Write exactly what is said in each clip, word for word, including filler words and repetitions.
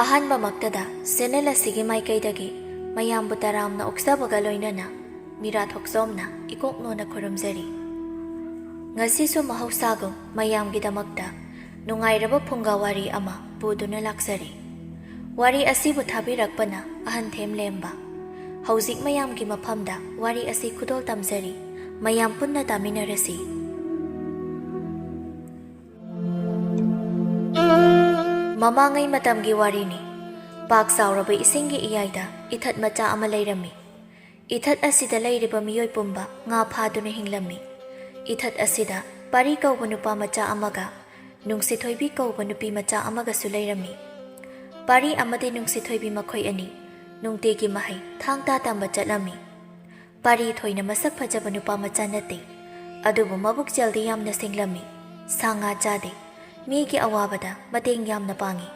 ꯑꯍꯥꯟꯕꯃꯛꯇꯗ channel ꯑꯁꯤꯒꯤ ꯃꯥꯏꯀꯩꯗꯒꯤ ꯃꯌꯥꯝꯕꯨ ꯇꯔꯥꯝꯅ ꯑꯣꯛꯆꯕꯒ ꯂꯣꯏꯅꯅ ꯃꯤꯔꯥ ꯊꯣꯛꯆꯣꯝꯅ ꯏꯀꯣꯛ ꯅꯣꯟꯅ ꯈꯨꯔꯨꯝꯖꯔꯤ꯫ ꯉꯁꯤꯁꯨ ꯃꯍꯧꯁꯥꯒꯨꯝ ꯃꯌꯥꯝꯒꯤꯗꯃꯛꯇ ꯅꯨꯡꯉꯥꯏꯔꯕ ꯐꯨꯡꯒꯥ ꯋꯥꯔꯤ ꯑꯃ ꯄꯨꯗꯨꯅ ꯂꯥꯛꯆꯔꯤ꯫ ꯋꯥꯔꯤ ꯑꯁꯤꯕꯨ ꯊꯥꯕꯤꯔꯛꯄꯅ ꯑꯍꯟ ꯊꯦꯝ ꯂꯦꯝꯕ꯫ ꯍꯧꯖꯤꯛ ꯃꯌꯥꯝꯒꯤ ꯃꯐꯝꯗ ꯋꯥꯔꯤ ꯑꯁꯤ ꯈꯨꯗꯣꯜ ꯇꯝꯖꯔꯤ꯫ ꯃꯌꯥꯝ ꯄꯨꯟꯅ ꯇꯥꯃꯤꯟꯅꯔꯁꯤ꯫ ꯃꯃꯥꯡꯉꯩ ꯃꯇꯝꯒꯤ ꯋꯥꯔꯤꯅꯤ꯫ ꯄꯥꯛ ꯆꯥꯎꯔꯕ ꯏꯁꯤꯡꯒꯤ ꯏꯌꯥꯏꯗ ꯏꯊꯠ ꯃꯆꯥ ꯑꯃ ꯂꯩꯔꯝꯃꯤ꯫ ꯏꯊꯠ ꯑꯁꯤꯗ ꯂꯩꯔꯤꯕ ꯃꯤꯑꯣꯏ ꯄꯨꯝꯕ ꯉꯥ ꯐꯥꯗꯨꯅ ꯍꯤꯡꯂꯝꯃꯤ꯫ ꯏꯊꯠ ꯑꯁꯤꯗ ꯄꯥꯔꯤ ꯀꯧꯕ ꯅꯨꯄꯥ ꯃꯆꯥ ꯑꯃꯒ ꯅꯨꯡꯁꯤꯊꯣꯏꯕꯤ ꯀꯧꯕ ꯅꯨꯄꯤ ꯃꯆꯥ ꯑꯃꯒꯁꯨ ꯂꯩꯔꯝꯃꯤ꯫ ꯄꯥꯔꯤ ꯑꯃꯗꯤ ꯅꯨꯡꯁꯤꯊꯣꯏꯕꯤ ꯃꯈꯣꯏ ꯑꯅꯤ ꯅꯨꯡꯇꯤꯒꯤ ꯃꯍꯩ ꯊꯥꯡ ꯇꯥ ꯇꯝꯕ ꯆꯠꯂꯝꯃꯤ꯫ ꯄꯥꯔꯤ ꯊꯣꯏꯅ ꯃꯁꯛ ꯐꯖꯕ ꯅꯨꯄꯥ ꯃꯆꯥ ꯅꯠꯇꯦ, ꯑꯗꯨꯕꯨ ꯃꯕꯨꯛ ꯆꯦꯜꯗꯤ ꯌꯥꯝꯅ ꯁꯦꯡꯂꯝꯃꯤ꯫ ꯁꯥ ꯉꯥ ꯆꯥꯗꯦ, ꯃꯤꯒꯤ ꯑꯋꯥꯕꯗ ꯃꯇꯦꯡ ꯌꯥꯝꯅ ꯄꯥꯡꯉꯤ꯫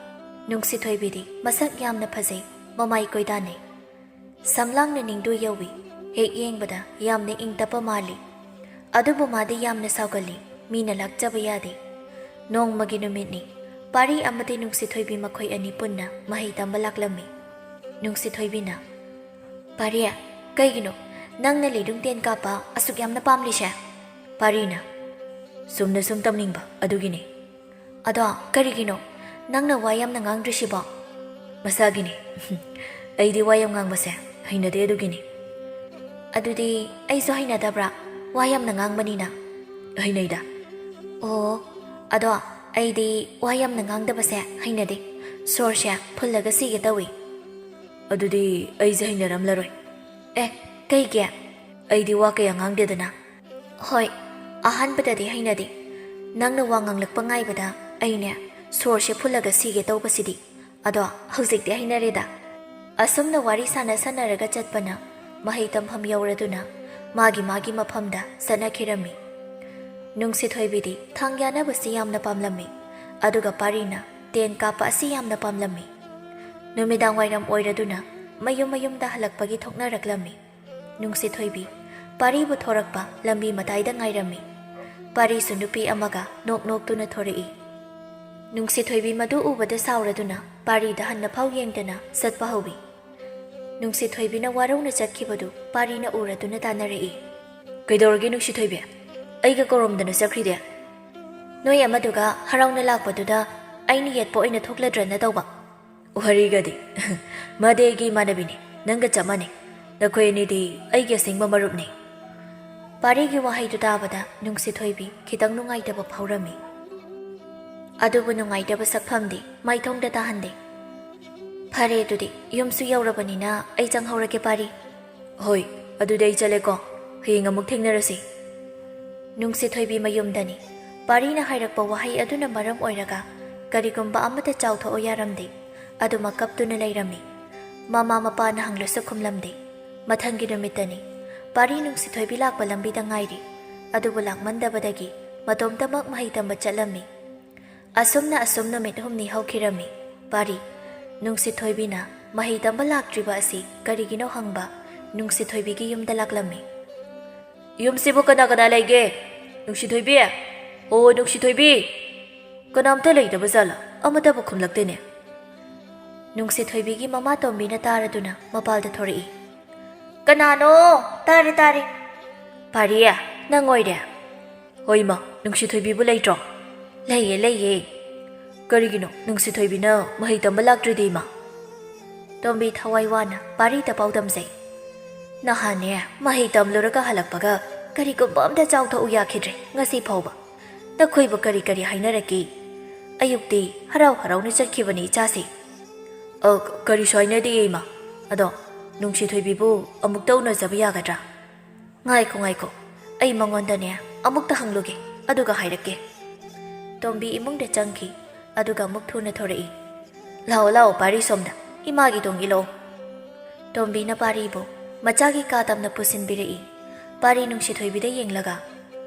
ꯅꯨꯡꯁꯤꯊꯣꯏꯕꯤꯗꯤ ꯃꯁꯛ ꯌꯥꯝꯅ ꯐꯖꯩ, ꯃꯃꯥꯏ ꯀꯣꯏꯗꯥꯅꯩ꯫ ꯁꯝꯂꯥꯡꯅ ꯅꯤꯡꯗꯨ ꯌꯧꯏ, ꯍꯦꯛ ꯌꯦꯡꯕꯗ ꯌꯥꯝꯅ ꯏꯪ ꯇꯞꯄ ꯃꯥꯜꯂꯤ꯫ ꯑꯗꯨꯕꯨ ꯃꯥꯗꯤ ꯌꯥꯝꯅ ꯁꯥꯎꯒꯜꯂꯤ, ꯃꯤꯅ ꯂꯥꯛꯆꯕ ꯌꯥꯗꯦ꯫ ꯅꯣꯡꯃꯒꯤ ꯅꯨꯃꯤꯠꯅꯤ, ꯄꯥꯔꯤ ꯑꯃꯗꯤ ꯅꯨꯡꯁꯤꯊꯣꯏꯕꯤ ꯃꯈꯣꯏ ꯑꯅꯤ ꯄꯨꯟꯅ ꯃꯍꯩ ꯇꯝꯕ ꯂꯥꯛꯂꯝꯃꯤ꯫ ꯅꯨꯡꯁꯤꯊꯣꯏꯕꯤꯅ, "ꯄꯥꯔꯤ, ꯀꯩꯒꯤꯅꯣ ꯅꯪꯅ ꯂꯤꯔꯨꯡ ꯇꯦꯟ ꯀꯥꯞꯄ ꯑꯁꯨꯛ ꯌꯥꯝꯅ ꯄꯥꯝꯂꯤꯁꯦ?" ꯄꯥꯔꯤꯅ, "ꯆꯨꯝꯅ ꯁꯨꯝ ꯇꯝꯅꯤꯡꯕ ꯑꯗꯨꯒꯤꯅꯦ꯫" "ꯑꯗꯣ ꯀꯔꯤꯒꯤꯅꯣ ꯅꯪꯅ ꯋꯥ ꯌꯥꯝꯅ ꯉꯥꯡꯗ꯭ꯔꯤꯁꯤꯕꯣ?" "ꯃꯁꯥꯒꯤꯅꯦ꯫ ꯑꯩꯗꯤ ꯋꯥ ꯌꯥꯝ ꯉꯥꯡꯕꯁꯦ ꯍꯩꯅꯗꯦ ꯑꯗꯨꯒꯤꯅꯦ꯫" "ꯑꯗꯨꯗꯤ ꯑꯩꯁꯨ ꯍꯩꯅꯗꯕ꯭ꯔꯥ, ꯋꯥ ꯌꯥꯝꯅ ꯉꯥꯡꯕꯅꯤꯅ?" "ꯍꯩꯅꯩꯗ꯫" "ꯑꯣ, ꯑꯗꯣ ꯑꯩꯗꯤ ꯋꯥ ꯌꯥꯝꯅ ꯉꯥꯡꯗꯕꯁꯦ ꯍꯩꯅꯗꯦ꯫ ꯁꯣꯔꯁꯦ ꯐꯨꯜꯂꯒ ꯁꯤꯒꯦ ꯇꯧꯏ꯫" "ꯑꯗꯨꯗꯤ ꯑꯩꯁꯦ ꯍꯩꯅꯔꯝꯂꯔꯣꯏ꯫" "ꯑꯦ, ꯀꯩꯒꯤ?" "ꯑꯩꯗꯤ ꯋꯥ ꯀꯌꯥ ꯉꯥꯡꯗꯦꯗꯅ꯫" "ꯍꯣꯏ, ꯑꯍꯥꯟꯕꯗꯗꯤ ꯍꯩꯅꯗꯦ꯫ ꯅꯪꯅ ꯋꯥ ꯉꯥꯡꯂꯛꯄ ꯉꯥꯏꯕꯗ ꯑꯩꯅꯦ ꯁꯣꯔꯁꯦ ꯐꯨꯜꯂꯒ ꯁꯤꯒꯦ ꯇꯧꯕꯁꯤꯗꯤ꯫ ꯑꯗꯣ ꯍꯧꯖꯤꯛꯇꯤ ꯍꯩꯅꯔꯦꯗ꯫" ꯑꯁꯨꯝꯅ ꯋꯥꯔꯤ ꯁꯥꯟꯅ ꯁꯥꯟꯅꯔꯒ ꯆꯠꯄꯅ ꯃꯍꯩ ꯇꯝꯐꯝ ꯌꯧꯔꯗꯨꯅ ꯃꯥꯒꯤ ꯃꯥꯒꯤ ꯃꯐꯝꯗ ꯆꯠꯅꯈꯤꯔꯝꯃꯤ꯫ ꯅꯨꯡꯁꯤꯊꯣꯏꯕꯤꯗꯤ ꯊꯥꯡ ꯌꯥꯅꯕꯁꯤ ꯌꯥꯝꯅ ꯄꯥꯝꯂꯝꯃꯤ, ꯑꯗꯨꯒ ꯄꯥꯔꯤꯅ ꯇꯦꯟ ꯀꯥꯞꯄ ꯑꯁꯤ ꯌꯥꯝꯅ ꯄꯥꯝꯂꯝꯃꯤ꯫ ꯅꯨꯃꯤꯗꯥꯡ ꯋꯥꯏꯔꯝ ꯑꯣꯏꯔꯗꯨꯅ ꯃꯌꯨꯝ ꯃꯌꯨꯝꯗ ꯍꯜꯂꯛꯄꯒꯤ ꯊꯣꯛꯅꯔꯛꯂꯝꯃꯤ꯫ ꯅꯨꯡꯁꯤꯊꯣꯏꯕꯤ ꯄꯥꯔꯤꯕꯨ ꯊꯣꯔꯛꯄ ꯂꯝꯕꯤ ꯃꯇꯥꯏꯗ ꯉꯥꯏꯔꯝꯃꯤ꯫ ꯄꯥꯔꯤꯁꯨ ꯅꯨꯄꯤ ꯑꯃꯒ ꯅꯣꯛ ꯅꯣꯛꯇꯨꯅ ꯊꯣꯔꯛꯏ꯫ ꯅꯨꯡꯁꯤꯊꯣꯏꯕꯤ ꯃꯗꯨ ꯎꯕꯗ ꯁꯥꯎꯔꯗꯨꯅ ꯄꯥꯔꯤꯗ ꯍꯟꯅ ꯐꯥꯎ ꯌꯦꯡꯗꯅ ꯆꯠꯄ ꯍꯧꯏ꯫ ꯅꯨꯡꯁꯤꯊꯣꯏꯕꯤꯅ ꯋꯥꯔꯧꯅ ꯆꯠꯈꯤꯕꯗꯨ ꯄꯥꯔꯤꯅ ꯎꯔꯗꯨꯅ ꯇꯥꯟꯅꯔꯛꯏ꯫ "ꯀꯩꯗꯧꯔꯒꯦ ꯅꯨꯡꯁꯤꯊꯣꯏꯕꯤ? ꯑꯩꯒ ꯀꯧꯔꯝꯗꯅ ꯆꯠꯈ꯭ꯔꯤꯗꯦ?" "ꯅꯣꯏ ꯑꯃꯗꯨꯒ ꯍꯔꯥꯎꯅ ꯂꯥꯛꯄꯗꯨꯗ ꯑꯩꯅ ꯌꯦꯠꯄ ꯑꯣꯏꯅ ꯊꯣꯛꯂꯗ꯭ꯔꯅ ꯇꯧꯕ꯫" "ꯋꯥꯔꯤꯒꯗꯤ꯫ ꯃꯥꯗꯤ ꯑꯩꯒꯤ ꯏꯃꯥꯟꯅꯕꯤꯅꯤ, ꯅꯪꯒ ꯆꯞ ꯃꯥꯟꯅꯩ꯫ ꯅꯈꯣꯏ ꯑꯅꯤꯗꯤ ꯑꯩꯒꯤ ꯑꯁꯦꯡꯕ ꯃꯔꯨꯞꯅꯤ꯫" ꯄꯥꯔꯤꯒꯤ ꯋꯥꯍꯩꯗꯨ ꯇꯥꯕꯗ ꯅꯨꯡꯁꯤꯊꯣꯏꯕꯤ ꯈꯤꯇꯪ ꯅꯨꯡꯉꯥꯏꯇꯕ ꯐꯥꯎꯔꯝꯃꯤ꯫ ꯑꯗꯨꯕꯨ ꯅꯨꯡꯉꯥꯏꯇꯕ ꯁꯛꯐꯝꯗꯤ ꯃꯥꯏꯊꯣꯡꯗ ꯇꯥꯍꯟꯗꯦ꯫ "ꯐꯔꯦ, ꯑꯗꯨꯗꯤ ꯌꯨꯝꯁꯨ ꯌꯧꯔꯕꯅꯤꯅ ꯑꯩ ꯆꯪꯍꯧꯔꯒꯦ ꯄꯥꯔꯤ꯫" "ꯍꯣꯏ, ꯑꯗꯨꯗꯤ ꯑꯩ ꯆꯠꯂꯦꯀꯣ꯫ ꯍꯌꯦꯡ ꯑꯃꯨꯛ ꯊꯦꯡꯅꯔꯁꯤ꯫" ꯅꯨꯡꯁꯤꯊꯣꯏꯕꯤ ꯃꯌꯨꯝꯗꯅꯤ꯫ ꯄꯥꯔꯤꯅ ꯍꯥꯏꯔꯛꯄ ꯋꯥꯍꯩ ꯑꯗꯨꯅ ꯃꯔꯝ ꯑꯣꯏꯔꯒ ꯀꯔꯤꯒꯨꯝꯕ ꯑꯃꯠꯇ ꯆꯥꯎꯊꯣꯛꯎ ꯌꯥꯔꯝꯗꯦ꯫ ꯑꯗꯨꯃꯛ ꯀꯞꯇꯨꯅ ꯂꯩꯔꯝꯃꯤ꯫ ꯃꯃꯥ ꯃꯄꯥꯅ ꯍꯪꯂꯁꯨ ꯈꯨꯝꯂꯝꯗꯦ꯫ ꯃꯊꯪꯒꯤ ꯅꯨꯃꯤꯠꯇꯅꯤ꯫ ꯄꯥꯔꯤ ꯅꯨꯡꯁꯤꯊꯣꯏꯕꯤ ꯂꯥꯛꯄ ꯂꯝꯕꯤꯗ ꯉꯥꯏꯔꯤ꯫ ꯑꯗꯨꯕꯨ ꯂꯥꯛꯃꯟꯗꯕꯗꯒꯤ ꯃꯇꯣꯝꯇꯃꯛ ꯃꯍꯩ ꯇꯝꯕ ꯆꯠꯂꯝꯃꯤ꯫ ꯑꯁꯨꯝꯅ ꯑꯁꯨꯝ ꯅꯨꯃꯤꯠ ꯍꯨꯝꯅꯤ ꯍꯧꯈꯤꯔꯝꯃꯤ꯫ ꯄꯥꯔꯤ, ꯅꯨꯡꯁꯤꯊꯣꯏꯕꯤꯅ ꯃꯍꯩ ꯇꯝꯕ ꯂꯥꯛꯇ꯭ꯔꯤꯕ ꯑꯁꯤ ꯀꯔꯤꯒꯤꯅꯣ ꯍꯪꯕ ꯅꯨꯡꯁꯤꯊꯣꯏꯕꯤꯒꯤ ꯌꯨꯝꯗ ꯂꯥꯛꯂꯝꯃꯤ꯫ "ꯌꯨꯝꯁꯤꯕꯨ ꯀꯅꯥ ꯀꯅꯥ ꯂꯩꯒꯦ? ꯅꯨꯡꯁꯤꯊꯣꯏꯕꯤ! ꯑꯣ, ꯅꯨꯡꯁꯤꯊꯣꯏꯕꯤ! ꯀꯅꯥꯝꯇ ꯂꯩꯇꯕ ꯖꯥꯠꯂꯥ? ꯑꯃꯠꯇꯕꯨ ꯈꯨꯝꯂꯛꯇꯦꯅꯦ꯫" ꯅꯨꯡꯁꯤꯊꯣꯏꯕꯤꯒꯤ ꯃꯃꯥ ꯇꯣꯝꯕꯤꯅ ꯇꯥꯔꯗꯨꯅ ꯃꯄꯥꯜꯗ ꯊꯣꯔꯛꯏ꯫ "ꯀꯅꯥꯅꯣ? ꯇꯥꯔꯦ, ꯇꯥꯔꯦ꯫" "ꯄꯥꯔꯤ, ꯅꯪ ꯑꯣꯏꯔꯦ?" "ꯍꯣꯏ, ꯏꯃꯥ, ꯅꯨꯡꯁꯤꯊꯣꯏꯕꯤꯕꯨ ꯂꯩꯇ꯭ꯔꯣ?" "ꯂꯩꯌꯦ, ꯂꯩꯌꯦ꯫" "ꯀꯔꯤꯒꯤꯅꯣ ꯅꯨꯡꯁꯤꯊꯣꯏꯕꯤꯅ ꯃꯍꯩ ꯇꯝꯕ ꯂꯥꯛꯇ꯭ꯔꯤꯗꯤ, ꯏꯃꯥ?" ꯇꯣꯝꯕꯤ ꯊꯋꯥꯏ ꯋꯥꯅ ꯄꯥꯔꯤꯗ ꯄꯥꯎꯗꯝꯖꯩ꯫ "ꯅꯍꯥꯟꯅꯦ, ꯃꯍꯩ ꯇꯝꯂꯨꯔꯒ ꯍꯜꯂꯛꯄꯒ ꯀꯔꯤꯒꯨꯝꯕ ꯑꯝꯇ ꯆꯥꯎꯊꯣꯛꯎ ꯌꯥꯈꯤꯗ꯭ꯔꯦ ꯉꯁꯤ ꯐꯥꯎꯕ꯫ ꯅꯈꯣꯏꯕꯨ ꯀꯔꯤ ꯀꯔꯤ ꯍꯥꯏꯅꯔꯛꯀꯦ? ꯑꯌꯨꯛꯇꯤ ꯍꯔꯥꯎ ꯍꯔꯥꯎꯅ ꯆꯠꯈꯤꯕꯅꯤ ꯏꯆꯥꯁꯤ꯫" "ꯑ, ꯀꯔꯤꯁꯨ ꯍꯥꯏꯅꯗꯦ, ꯏꯃꯥ꯫ ꯑꯗꯣ ꯅꯨꯡꯁꯤꯊꯣꯏꯕꯤꯕꯨ ꯑꯃꯨꯛꯇ ꯎꯅꯖꯕ ꯌꯥꯒꯗ꯭ꯔꯥ?" "ꯉꯥꯏꯈꯣ, ꯉꯥꯏꯈꯣ꯫ ꯑꯩ ꯃꯉꯣꯟꯗꯅꯦ ꯑꯃꯨꯛꯇ ꯍꯪꯂꯨꯒꯦ, ꯑꯗꯨꯒ ꯍꯥꯏꯔꯛꯀꯦ꯫" ꯇꯣꯝꯕꯤ ꯏꯃꯨꯡꯗ ꯆꯪꯈꯤ, ꯑꯗꯨꯒ ꯑꯃꯨꯛ ꯊꯨꯅ ꯊꯣꯔꯛꯏ꯫ "ꯂꯥꯛꯑꯣ, ꯂꯥꯛꯑꯣ, ꯄꯥꯔꯤ, ꯁꯣꯝꯗ꯫ ꯏꯃꯥꯒꯤ ꯇꯣꯡ ꯏꯜꯂꯛꯑꯣ꯫" ꯇꯣꯝꯕꯤꯅ ꯄꯥꯔꯤꯕꯨ ꯃꯆꯥꯒꯤ ꯀꯥ ꯇꯝꯅ ꯄꯨꯁꯤꯟꯕꯤꯔꯛꯏ꯫ ꯄꯥꯔꯤ ꯅꯨꯡꯁꯤꯊꯣꯏꯕꯤꯗ ꯌꯦꯡꯂꯒ,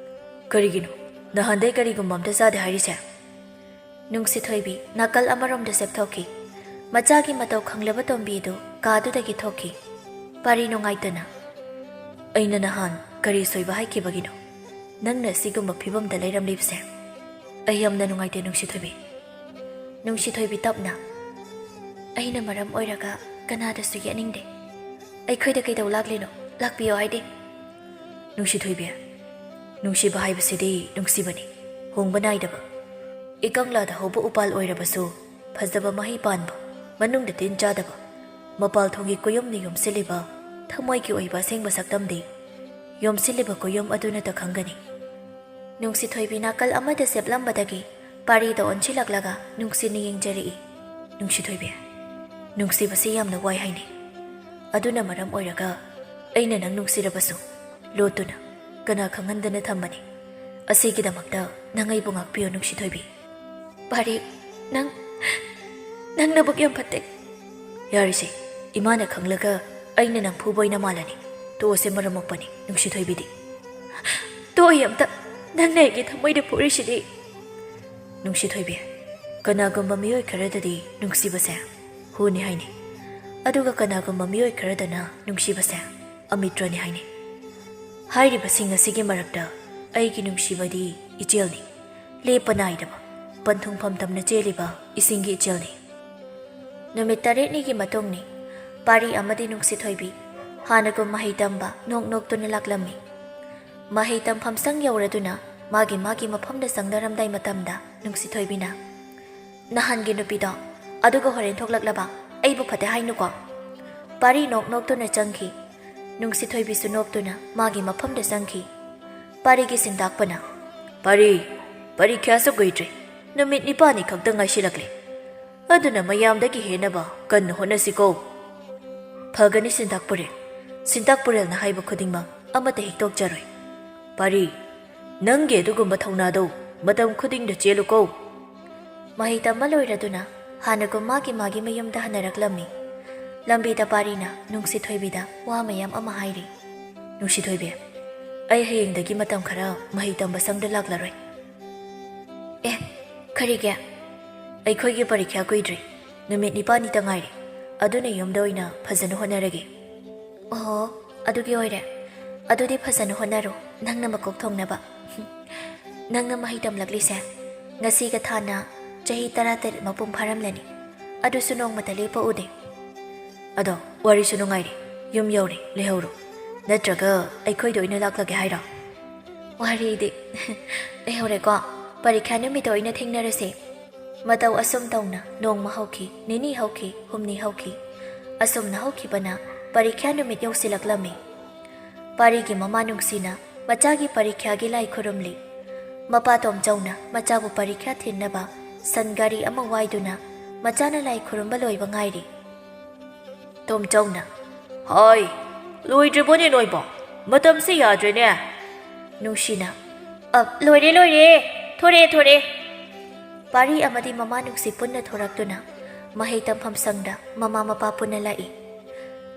"ꯀꯔꯤꯒꯤꯅꯣ ꯅꯍꯥꯟꯗꯩ ꯀꯔꯤꯒꯨꯝꯕ ꯑꯝꯇ ꯆꯥꯗꯦ ꯍꯥꯏꯔꯤꯁꯦ?" ꯅꯨꯡꯁꯤꯊꯣꯏꯕꯤ ꯅꯥꯀꯜ ꯑꯃꯔꯣꯝꯗ ꯆꯦꯞꯊꯣꯛꯈꯤ꯫ ꯃꯆꯥꯒꯤ ꯃꯇꯧ ꯈꯪꯂꯕ ꯇꯣꯝꯕꯤꯗꯨ ꯀꯥꯗꯨꯗꯒꯤ ꯊꯣꯛꯈꯤ꯫ ꯄꯥꯔꯤ ꯅꯨꯡꯉꯥꯏꯇꯅ, "ꯑꯩꯅ ꯅꯍꯥꯟ ꯀꯔꯤ ꯁꯣꯏꯕ ꯍꯥꯏꯈꯤꯕꯒꯤꯅꯣ ꯅꯪꯅ ꯁꯤꯒꯨꯝꯕ ꯐꯤꯕꯝꯗ ꯂꯩꯔꯝꯂꯤꯕꯁꯦ? ꯑꯩ ꯌꯥꯝꯅ ꯅꯨꯡꯉꯥꯏꯇꯦ ꯅꯨꯡꯁꯤꯊꯣꯏꯕꯤ꯫ ꯅꯨꯡꯁꯤꯊꯣꯏꯕꯤ ꯇꯞꯅ, "ꯑꯩꯅ ꯃꯔꯝ ꯑꯣꯏꯔꯒ ꯀꯅꯥꯗꯁꯨ ꯌꯦꯠꯅꯤꯡꯗꯦ꯫ ꯑꯩꯈꯣꯏꯗ ꯀꯩꯗꯧ ꯂꯥꯛꯂꯤꯅꯣ? ꯂꯥꯛꯄꯤꯌꯣ ꯍꯥꯏꯗꯤ?" ꯅꯨꯡꯁꯤꯊꯣꯏꯕꯤ, ꯅꯨꯡꯁꯤꯕ ꯍꯥꯏꯕꯁꯤꯗꯤ ꯅꯨꯡꯁꯤꯕꯅꯤ, ꯍꯣꯡꯕ ꯅꯥꯏꯗꯕ꯫ ꯏꯀꯪꯂꯥꯗ ꯍꯧꯕ ꯎꯄꯥꯜ ꯑꯣꯏꯔꯕꯁꯨ, ꯐꯖꯕ ꯃꯍꯩ ꯄꯥꯟꯕ, ꯃꯅꯨꯡꯗ ꯇꯤꯟ ꯆꯥꯗꯕ, ꯃꯄꯥꯜ ꯊꯣꯡꯒꯤ ꯀꯣꯌꯨꯝꯅ ꯌꯣꯝꯁꯤꯜꯂꯤꯕ ꯊꯃꯣꯏꯒꯤ ꯑꯣꯏꯕ ꯑꯁꯦꯡꯕ ꯁꯛꯇꯝꯗꯤ ꯌꯣꯝꯁꯤꯜꯂꯤꯕ ꯀꯣꯌꯨꯝ ꯑꯗꯨꯅꯇ ꯈꯪꯒꯅꯤ꯫ ꯅꯨꯡꯁꯤꯊꯣꯏꯕꯤ ꯅꯥꯀꯜ ꯑꯃꯗ ꯆꯦꯞꯂꯝꯕꯗꯒꯤ ꯄꯥꯔꯤꯗ ꯑꯣꯟꯁꯤꯜꯂꯛꯂꯒ ꯅꯨꯡꯁꯤꯅ ꯌꯦꯡꯖꯔꯛꯏ꯫ ꯅꯨꯡꯁꯤꯊꯣꯏꯕꯤ, ꯅꯨꯡꯁꯤꯕꯁꯤ ꯌꯥꯝꯅ ꯋꯥꯏ ꯍꯥꯏꯅꯩ꯫ ꯑꯗꯨꯅ ꯃꯔꯝ ꯑꯣꯏꯔꯒ ꯑꯩꯅ ꯅꯪ ꯅꯨꯡꯁꯤꯔꯕꯁꯨ ꯂꯣꯠꯇꯨꯅ ꯀꯅꯥ ꯈꯪꯍꯟꯗꯅ ꯊꯝꯕꯅꯤ꯫ ꯑꯁꯤꯒꯤꯗꯃꯛꯇ ꯅꯪ ꯑꯩꯕꯨ ꯉꯥꯛꯄꯤꯌꯨ ꯅꯨꯡꯁꯤꯊꯣꯏꯕꯤ꯫ ꯄꯥꯔꯤ, ꯅꯪ, ꯅꯪ ꯅꯕꯨꯛ ꯌꯥꯝ ꯐꯠꯇꯦ꯫ ꯌꯥꯔꯤꯁꯦ, ꯏꯃꯥꯅ ꯈꯪꯂꯒ ꯑꯩꯅ ꯅꯪ ꯐꯨꯕ ꯑꯣꯏꯅ ꯃꯥꯜꯂꯅꯤ꯫ ꯇꯣꯛꯑꯁꯦ, ꯃꯔꯝ ꯃꯣꯛꯄꯅꯤ ꯅꯨꯡꯁꯤꯊꯣꯏꯕꯤꯗꯤ꯫ ꯇꯣꯛꯑꯣꯏ ꯑꯝꯇ, ꯅꯪꯅ ꯑꯩꯒꯤ ꯊꯃꯣꯏꯗ ꯐꯨꯔꯤꯁꯤꯗꯤ꯫ ꯅꯨꯡꯁꯤꯊꯣꯏꯕꯤ, ꯀꯅꯥꯒꯨꯝꯕ ꯃꯤꯑꯣꯏ ꯈꯔꯗꯗꯤ ꯅꯨꯡꯁꯤꯕꯁꯦ ꯍꯨꯅꯤ ꯍꯥꯏꯅꯤ, ꯑꯗꯨꯒ ꯀꯅꯥꯒꯨꯝꯕ ꯃꯤꯑꯣꯏ ꯈꯔꯗꯅ ꯅꯨꯡꯁꯤꯕꯁꯦ ꯑꯃꯤꯇ꯭ꯔꯅꯤ ꯍꯥꯏꯅꯤ꯫ ꯍꯥꯏꯔꯤꯕꯁꯤꯡ ꯑꯁꯤꯒꯤ ꯃꯔꯛꯇ ꯑꯩꯒꯤ ꯅꯨꯡꯁꯤꯕꯗꯤ ꯏꯆꯦꯜꯅꯤ, ꯂꯦꯞꯄ ꯅꯥꯏꯗꯕ, ꯄꯟꯊꯨꯡꯐꯝ ꯇꯝꯅ ꯆꯦꯜꯂꯤꯕ ꯏꯁꯤꯡꯒꯤ ꯏꯆꯦꯜꯅꯤ꯫ ꯅꯨꯃꯤꯠ ꯇꯔꯦꯠꯅꯤꯒꯤ ꯃꯇꯨꯡꯅꯤ꯫ ꯄꯥꯔꯤ ꯑꯃꯗꯤ ꯅꯨꯡꯁꯤꯊꯣꯏꯕꯤ ꯍꯥꯟꯅꯒꯨꯝ ꯃꯍꯩ ꯇꯝꯕ ꯅꯣꯛ ꯅꯣꯛꯇꯨꯅ ꯂꯥꯛꯂꯝꯃꯤ꯫ ꯃꯍꯩ ꯇꯝꯐꯝ ꯁꯪ ꯌꯧꯔꯗꯨꯅ ꯃꯥꯒꯤ ꯃꯥꯒꯤ ꯃꯐꯝꯗ ꯆꯪꯅꯔꯝꯗꯥꯏ ꯃꯇꯝꯗ ꯅꯨꯡꯁꯤꯊꯣꯏꯕꯤꯅ, "ꯅꯍꯥꯟꯒꯤ ꯅꯨꯄꯤꯗꯣ, ꯑꯗꯨꯒ ꯍꯣꯔꯦꯟ ꯊꯣꯛꯂꯛꯂꯕ? ꯑꯩꯕꯨ ꯐꯠꯇꯦ ꯍꯥꯏꯅꯨꯀꯣ?" ꯄꯥꯔꯤ ꯅꯣꯛ ꯅꯣꯛꯇꯨꯅ ꯆꯪꯈꯤ꯫ ꯅꯨꯡꯁꯤꯊꯣꯏꯕꯤꯁꯨ ꯅꯣꯛꯇꯨꯅ ꯃꯥꯒꯤ ꯃꯐꯝꯗ ꯆꯪꯈꯤ꯫ ꯄꯥꯔꯤꯒꯤ ꯁꯤꯟꯇꯥꯛꯄꯅ, "ꯄꯥꯔꯤ, ꯄꯔꯤꯈ꯭ꯌꯥꯁꯨ ꯀꯨꯏꯗ꯭ꯔꯦ, ꯅꯨꯃꯤꯠ ꯅꯤꯄꯥꯜꯅꯤ ꯈꯛꯇ ꯉꯥꯏꯁꯤꯜꯂꯛꯂꯦ꯫ ꯑꯗꯨꯅ ꯃꯌꯥꯝꯗꯒꯤ ꯍꯦꯟꯅꯕ ꯀꯟꯅ ꯍꯣꯠꯅꯁꯤꯀꯣ꯫ ꯐꯒꯅꯤ ꯁꯤꯟꯇꯥꯛ ꯄꯨꯔꯦꯜ, ꯁꯤꯟꯇꯥꯛ ꯄꯨꯔꯦꯜꯅ ꯍꯥꯏꯕ ꯈꯨꯗꯤꯡꯃꯛ ꯑꯃꯠꯇ ꯍꯤꯛꯇꯣꯛꯆꯔꯣꯏ꯫ ꯄꯥꯔꯤ, ꯅꯪꯒꯤ ꯑꯗꯨꯒꯨꯝꯕ ꯊꯧꯅꯥꯗꯣ ꯃꯇꯝ ꯈꯨꯗꯤꯡꯗ ꯆꯦꯜꯂꯨꯀꯣ꯫" ꯃꯍꯩ ꯇꯝꯕ ꯂꯣꯏꯔꯗꯨꯅ ꯍꯥꯟꯅꯒꯨꯝ ꯃꯥꯒꯤ ꯃꯥꯒꯤ ꯃꯌꯨꯝꯗ ꯍꯟꯅꯔꯛꯂꯝꯃꯤ꯫ ꯂꯝꯕꯤꯗ ꯄꯥꯔꯤꯅ ꯅꯨꯡꯁꯤꯊꯣꯏꯕꯤꯗ ꯋꯥ ꯃꯌꯥꯝ ꯑꯃ ꯍꯥꯏꯔꯤ꯫ "ꯅꯨꯡꯁꯤꯊꯣꯏꯕꯤ, ꯑꯩ ꯍꯌꯦꯡꯗꯒꯤ ꯃꯇꯝ ꯈꯔ ꯃꯍꯩ ꯇꯝꯕ ꯁꯪꯗ ꯂꯥꯛꯂꯔꯣꯏ꯫" "ꯑꯦ, ꯀꯔꯤꯒꯤ?" "ꯑꯩꯈꯣꯏꯒꯤ ꯄꯔꯤꯈ꯭ꯌꯥ ꯀꯨꯏꯗ꯭ꯔꯤ, ꯅꯨꯃꯤꯠ ꯅꯤꯄꯥꯜꯅꯤꯇ ꯉꯥꯏꯔꯦ꯫ ꯑꯗꯨꯅ ꯌꯨꯝꯗ ꯑꯣꯏꯅ ꯐꯖꯅ ꯍꯣꯠꯅꯔꯒꯦ꯫" "ꯑꯣꯍꯣ, ꯑꯗꯨꯒꯤ ꯑꯣꯏꯔꯦ꯫ ꯑꯗꯨꯗꯤ ꯐꯖꯅ ꯍꯣꯠꯅꯔꯣ, ꯅꯪꯅ ꯃꯀꯣꯛ ꯊꯣꯡꯅꯕ꯫" "ꯅꯪꯅ ꯃꯍꯩ ꯇꯝꯂꯛꯂꯤꯁꯦ ꯉꯁꯤꯒ ꯊꯥꯅ ꯆꯍꯤ ꯇꯔꯥꯇꯔꯦꯠ ꯃꯄꯨꯡ ꯐꯥꯔꯝꯂꯅꯤ꯫ ꯑꯗꯨꯁꯨ ꯅꯣꯡꯃꯇ ꯂꯦꯞꯄ ꯎꯗꯦ꯫ ꯑꯗꯣ ꯋꯥꯔꯤꯁꯨ ꯅꯨꯡꯉꯥꯏꯔꯦ, ꯌꯨꯝ ꯌꯧꯔꯦ, ꯂꯩꯍꯧꯔꯣ꯫ ꯅꯠꯇ꯭ꯔꯒ ꯑꯩꯈꯣꯏꯗ ꯑꯣꯏꯅ ꯂꯥꯛꯂꯒꯦ ꯍꯥꯏꯔꯣ? ꯋꯥꯔꯤꯗꯤ ꯂꯩꯍꯧꯔꯦꯀꯣ꯫ ꯄꯔꯤꯈ꯭ꯌꯥ ꯅꯨꯃꯤꯠꯇ ꯑꯣꯏꯅ ꯊꯦꯡꯅꯔꯁꯦ꯫ ꯃꯇꯧ ꯑꯁꯨꯝ ꯇꯧꯅ ꯅꯣꯡꯃ ꯍꯧꯈꯤ, ꯅꯤꯅꯤ ꯍꯧꯈꯤ, ꯍꯨꯝꯅꯤ ꯍꯧꯈꯤ꯫ ꯑꯁꯨꯝꯅ ꯍꯧꯈꯤꯕꯅ ꯄꯔꯤꯈ꯭ꯌꯥ ꯅꯨꯃꯤꯠ ꯌꯧꯁꯤꯜꯂꯛꯂꯝꯃꯤ꯫ ꯄꯥꯔꯤꯒꯤ ꯃꯃꯥ ꯅꯨꯡꯁꯤꯅ ꯃꯆꯥꯒꯤ ꯄꯔꯤꯈ꯭ꯌꯥꯒꯤ ꯂꯥꯏ ꯈꯨꯔꯨꯝꯂꯤ꯫ ꯃꯄꯥ ꯇꯣꯝꯆꯧꯅ ꯃꯆꯥꯕꯨ ꯄꯔꯤꯈ꯭ꯌꯥ ꯊꯤꯟꯅꯕ ꯁꯟ ꯒꯥꯔꯤ ꯑꯃ ꯋꯥꯏꯗꯨꯅ ꯃꯆꯥꯅ ꯂꯥꯏ ꯈꯨꯔꯨꯝꯕ ꯂꯣꯏꯕ ꯉꯥꯏꯔꯤ꯫ ꯇꯣꯝꯆꯧꯅ, "ꯍꯣꯏ, ꯂꯣꯏꯗ꯭ꯔꯤꯕꯣꯅꯦ ꯅꯣꯏꯕꯣ? ꯃꯇꯝꯁꯤ ꯌꯥꯗ꯭ꯔꯦꯅꯦ꯫" ꯅꯨꯡꯁꯤꯅ, "ꯑ, ꯂꯣꯏꯔꯦ, ꯂꯣꯏꯔꯦ, ꯊꯣꯔꯛꯑꯦ, ꯊꯣꯔꯛꯑꯦ꯫" ꯄꯥꯔꯤ ꯑꯃꯗꯤ ꯃꯃꯥ ꯅꯨꯡꯁꯤ ꯄꯨꯟꯅ ꯊꯣꯔꯛꯇꯨꯅ ꯃꯍꯩ ꯇꯝꯐꯝ ꯁꯪꯗ ꯃꯃꯥ ꯃꯄꯥ ꯄꯨꯟꯅ ꯂꯥꯛꯏ꯫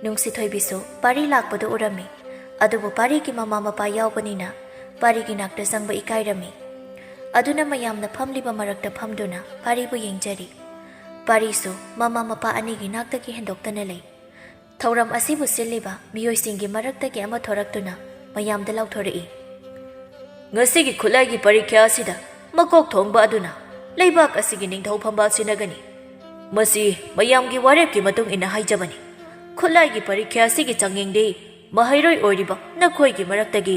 ꯅꯨꯡꯁꯤꯊꯣꯏꯕꯤꯁꯨ ꯄꯥꯔꯤ ꯂꯥꯛꯄꯗꯨ ꯎꯔꯝꯃꯤ꯫ ꯑꯗꯨꯕꯨ ꯄꯥꯔꯤꯒꯤ ꯃꯃꯥ ꯃꯄꯥ ꯌꯥꯎꯕꯅꯤꯅ ꯄꯥꯔꯤꯒꯤ ꯅꯥꯛꯇ ꯆꯪꯕ ꯏꯀꯥꯏꯔꯝꯃꯤ꯫ ꯑꯗꯨꯅ ꯃꯌꯥꯝꯅ ꯐꯝꯂꯤꯕ ꯃꯔꯛꯇ ꯐꯝꯗꯨꯅ ꯄꯥꯔꯤꯕꯨ ꯌꯦꯡꯖꯔꯤ꯫ ꯄꯥꯔꯤꯁꯨ ꯃꯃꯥ ꯃꯄꯥ ꯑꯅꯤꯒꯤ ꯅꯥꯛꯇꯒꯤ ꯍꯦꯟꯗꯣꯛꯇꯅ ꯂꯩ꯫ ꯊꯧꯔꯝ ꯑꯁꯤꯕꯨ ꯁꯤꯜꯂꯤꯕ ꯃꯤꯑꯣꯏꯁꯤꯡꯒꯤ ꯃꯔꯛꯇꯒꯤ ꯑꯃ ꯊꯣꯔꯛꯇꯨꯅ ꯃꯌꯥꯝꯗ ꯂꯥꯎꯊꯣꯔꯛꯏ, "ꯉꯁꯤꯒꯤ ꯈꯨꯠꯂꯥꯏꯒꯤ ꯄꯔꯤꯈ꯭ꯌꯥ ꯑꯁꯤꯗ ꯃꯀꯣꯛ ꯊꯣꯡꯕ ꯑꯗꯨꯅ ꯂꯩꯕꯥꯛ ꯑꯁꯤꯒꯤ ꯅꯤꯡꯊꯧ ꯐꯝꯕꯥꯜ ꯁꯤꯟꯅꯒꯅꯤ꯫ ꯃꯁꯤ ꯃꯌꯥꯝꯒꯤ ꯋꯥꯔꯦꯞꯀꯤ ꯃꯇꯨꯡ ꯏꯟꯅ ꯍꯥꯏꯖꯕꯅꯤ꯫ ꯈꯨꯠꯂꯥꯏꯒꯤ ꯄꯔꯤꯈ꯭ꯌꯥ ꯑꯁꯤꯒꯤ ꯆꯥꯡꯌꯦꯡꯗꯤ ꯃꯍꯩꯔꯣꯏ ꯑꯣꯏꯔꯤꯕ ꯅꯈꯣꯏꯒꯤ ꯃꯔꯛꯇꯒꯤ